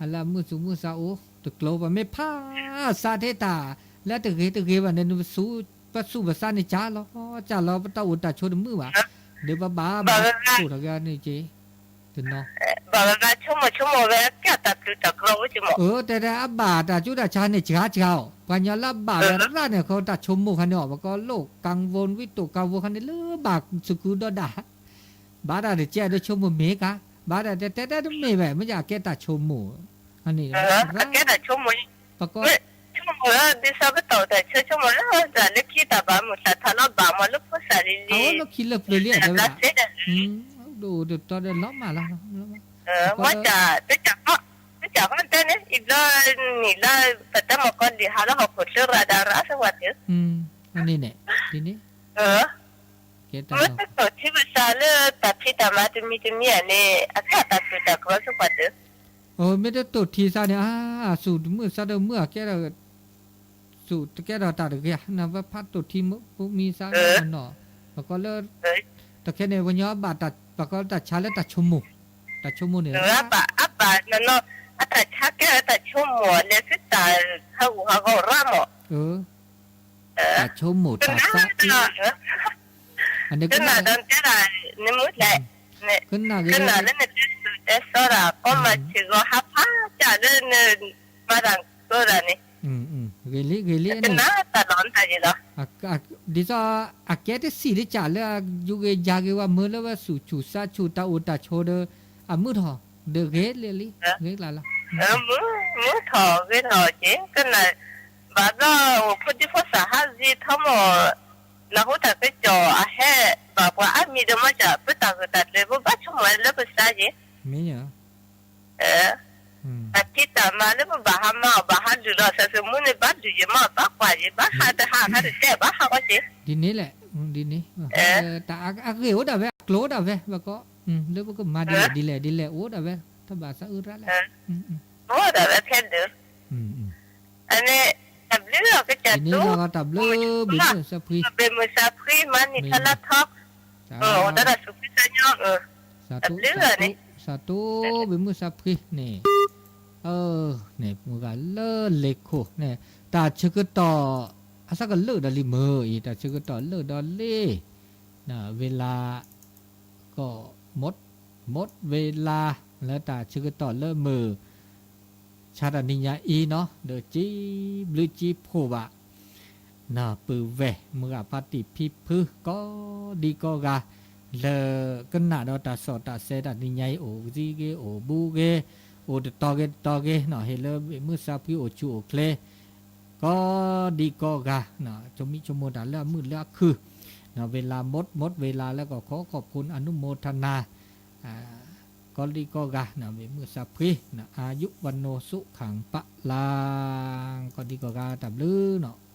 အလၢအမုာ်သူၣ်မုာ်သးအိၣ် တကျိၤပမ့ၢ်ဖးစးထဲတၢ် လၢတဂ့ၤတဂ့ၤဘၣ်န့ၣ် နပစူ ပသူၣ်ပသးန့ၣ်ကၢ်လီၤ ကၢ်လီၤ ပတၢ်အိၣ်တၢ်ဆိးတမုာ်ဘၣ် ဒီးပဘၣ်ဘၣ်ဆိၣ်ထီၣ်က့ၤန့ၣ်က့ၤ တနီၤ ဘၣ်ဝဲဘၣ်ဆိကမိၣ်ဆိကမိၣ်ဝဲ ကဲတၢ်ပျုၤတၢ်ကြၢးဝဲက့ၤမး အၢ တဲတဲအဘၣ်တၢ်ကၠူတၢ်ဆါန့ၣ် စှၤစှၤအီၤ ပှၤကညီလၢအဘၣ်ဝဲရၣ်န့ၣ် ခီတၢ်ဆိကမိၣ်ခါန့ၣ်အီၤ ပကိးလိၣ် ကံၣ်ဝူၣ် ဝံတိၣ်ကံၣ်ဝူၣ်ခါန့ၣ် လၢဘၣ်သကုၤဒီဒၣ် ဘၣ်တၢ်တကဲဒီးဆိကမိၣ်မ့ၢ်ကါ, ဘၣ်တၢ်တဲတဲတဲတမ့ၢ်ဘၣ်, မ့ၢ်ယကဲတၢ်ဆိကမိၣ်, အန့ၣ်, ပကဲတၢ်ဆိကမိၣ်, ပက ဆိကမိၣ်လၢဒ်သိးပတၢ်အိၣ်တၢ်ဆိး ဆိကမိၣ်လၢတၢ်လၢခံတၢ်ဘၣ်မုၢ်သၣ်ထီၣ်လီၤဘၣ်မးလၢဖိသၣ်လံလံ, အအိၣ်လၢခံလၢပျၢၤလံ အတဲဝဲဒၣ်, ဒိၣ်တတီဒီးလီၤမၢ်လီၤ, မ့ၢ်တၢ်, တၢ်ကီတၢ်န့ၣ် အံၤဘျီနံၣ်လၢ ပတၢ်မၤကီၢ်လံၤဟးလၢဟီၣ်ခိၣ်ချၢရၤဒၣ်ရၤသဝီတၢ် အန့ၣ်န့ၣ်, ဒ်န့ၣ် မ့ၢ်တတိၢ်ထံပသးလၢတၢ်ဖံးတၢ်မၤတမံၤတမံၤဧါန့ၣ် အခဲအံၤတၢ်ပျုၤတၢ်ကြၢးစ့ၢ်ကီးတၢ်, အိၣ် မ့ၢ်တတိၢ်ထံသးန့ၣ် အါ အသူၣ်တမုာ်သးတမုာ် အကဲဒီး, သူၣ်တကဲထီၣ်တၢ်တဂ့ၤ နဘၣ်ဖးတိၢ်ထံမုာ်မံသးနီၢ်နီၢ်, ပကိးလၢ, တခဲန့ၣ် ပှၤကညီဘၣ် ပကိးတၢ်ဆါလၢတၢ်ဆိကမိၣ်, တၢ်ဆိကမိၣ်န့ၣ် အဘၣ်နီၢ်နီၢ် အတၢ်ဆါကဲအတၢ်ဆိကမိၣ် လဲၤဆူတၢ်ဟးဂူာ်ဟးဂီၤရၣ်မး တၢ်ဆိကမိၣ်တၢ်သးအံၤ, ကနၣ်ဒီးတဲဒၣ်, နမုၢ်လဲၣ်, ကနၣ်လၢနတဲစိၤတဲစီဒၣ် ကီမၤဆ့ၣ်ဂီၤဟးဖးကၢ်လၢနမၤတၢ်ကၢဒၣ်န့ၣ်, ဂ့ၤလံ ဂ့ၤလံ, ကနၣ်တၢ်လီၤနတၢ်ယံၤလီၤ, ဒ်သိး အကဲတဆံးတကးလၢ ယူၤဂ့ၤယၤဂ့ၤဝဲမုာ်လၢဝဲဆူၣ်ဆူၣ်သးဆူၣ်တၢ်အိၣ်တၢ်ဆိးဒီး အမုာ်ထီၣ်, ဒီးဂ့ၤလံလံ, ဂ့ၤကျါလီၤ, မုာ်ထီၣ်ဂ့ၤထီၣ်က့ၤ ကနၣ် ဘၣ်ဘျီအိၣ်ဖိဒံဖိသၣ်ဟးဂ့ၤထီၣ်မး, နၢ်ဟူတၢ်ကစီၣ်အဟဲဘၣ်ပှၤအါမံၤဒီးမ့ၢ်စၢ် ပတၢ်ဂ့ၢ်တၢ်ကျိၤပဘၣ်ဆိကမိၣ်လၢပသးက့ၤ, မ့ၢ်, တၢ်ဖံးတၢ်မၤလၢပဘၣ်ဟးမၤအီၤ ဘၣ်ဟးလုၢ်လီၤသးသမူန့ၣ် ဘၣ်လုၢ်ယံၤမး ဘၣ်ကွၢ်ယံၤ ဘၣ်ဟးတဟးဟးတတဲာ်ဘၣ်ဟးဂီၤက့ၤ, ဒ်န့ၣ်လဲၣ်, ဒ်န့ၣ်, တၢ်အဂ့ၢ်အိၣ်ဒၣ်ဝဲ အကျိၤအိၣ်ဒၣ်ဝဲ ပကိး, လၢပကမၤဒ်လဲၣ်ဒ်လဲၣ်ဒ်လဲၣ်အိၣ်ဒၣ်ဝဲ တဘၣ်သးအုးရၣ်လဲၣ်, အိၣ်ဒၣ်ဝဲခဲလၢာ် အန့ၣ် တၢ်ဘျုးကစၢ်ဒ်န့ၣ်လီၤ တၢ်ဘျုး ဘ့ၣ်မုၢ်သးဖှံ, ဘ့ၣ်မုၢ်သးဖှံ မၤနံၣ်ဖးလါထီ, တၢ်, တၢ်ဆူၣ်ဖှံသးညီ, တၢ်ဘျုးန့ၣ်, စးတိ, ဘ့ၣ်မုၢ်သးဖှံန့ၣ်, န့ၣ် မုၢ်ဂၤလၢလ့ခိၣ်န့ၣ်, တၢ်ဆၢကတီၢ် အသးကလၢာ်ဒီးလံမုၢ်အံၤ တၢ်ဆၢကတီၢ်လၢာ်ဒီးလံ ဝ့လၤ ကီး မူတ်း, မူတ်းဝ့လၤ လၢတၢ်ဆၢကတီၢ်လၢမုၢ် ဆါတၢ်နံၤညါအံၤနီၤ ဒီးစံးဘျုးစံးဖှိၣ်ဘၣ် ပုၢ်ဝဲၢ်မုၢ်ဂၤဖါတံၢ်ဖံဖု ကိးဒံကိးဂၤ လၢကနၣ်ဒီးတၢ်စီၣ်တၢ်ဆဲးတၢ်နံၤညါအံၤ အိၣ်သံဂ့ၤ အိၣ်ဘူးဂ့ၤ အိၣ်တတီၤဂ့ၤတတီၤဂ့ၤနီၤ ဟ့ၣ်လၢဘ့ၣ်မုၢ်သးဖှံအိၣ်ဆူၣ်အိၣ်ချ့ ကိးဒံကိးဂၤ ဆိမိၣ်ဆိကမိၣ်တၢ်လၢအမုာ်လၢအခုၣ် ဝ့လၤ မူတ်း မူတ်းဝ့လၤ လၢကီၢ်ခိး ขอบคุณ อนุโมทนา ကိးဒံကိးဂၤ ဘ့ၣ်မုၢ်သးဖှံ อายุวัณโณสุขังพลัง ကိးဒံကိးဂၤ တၢ်ဘျုးနီၤ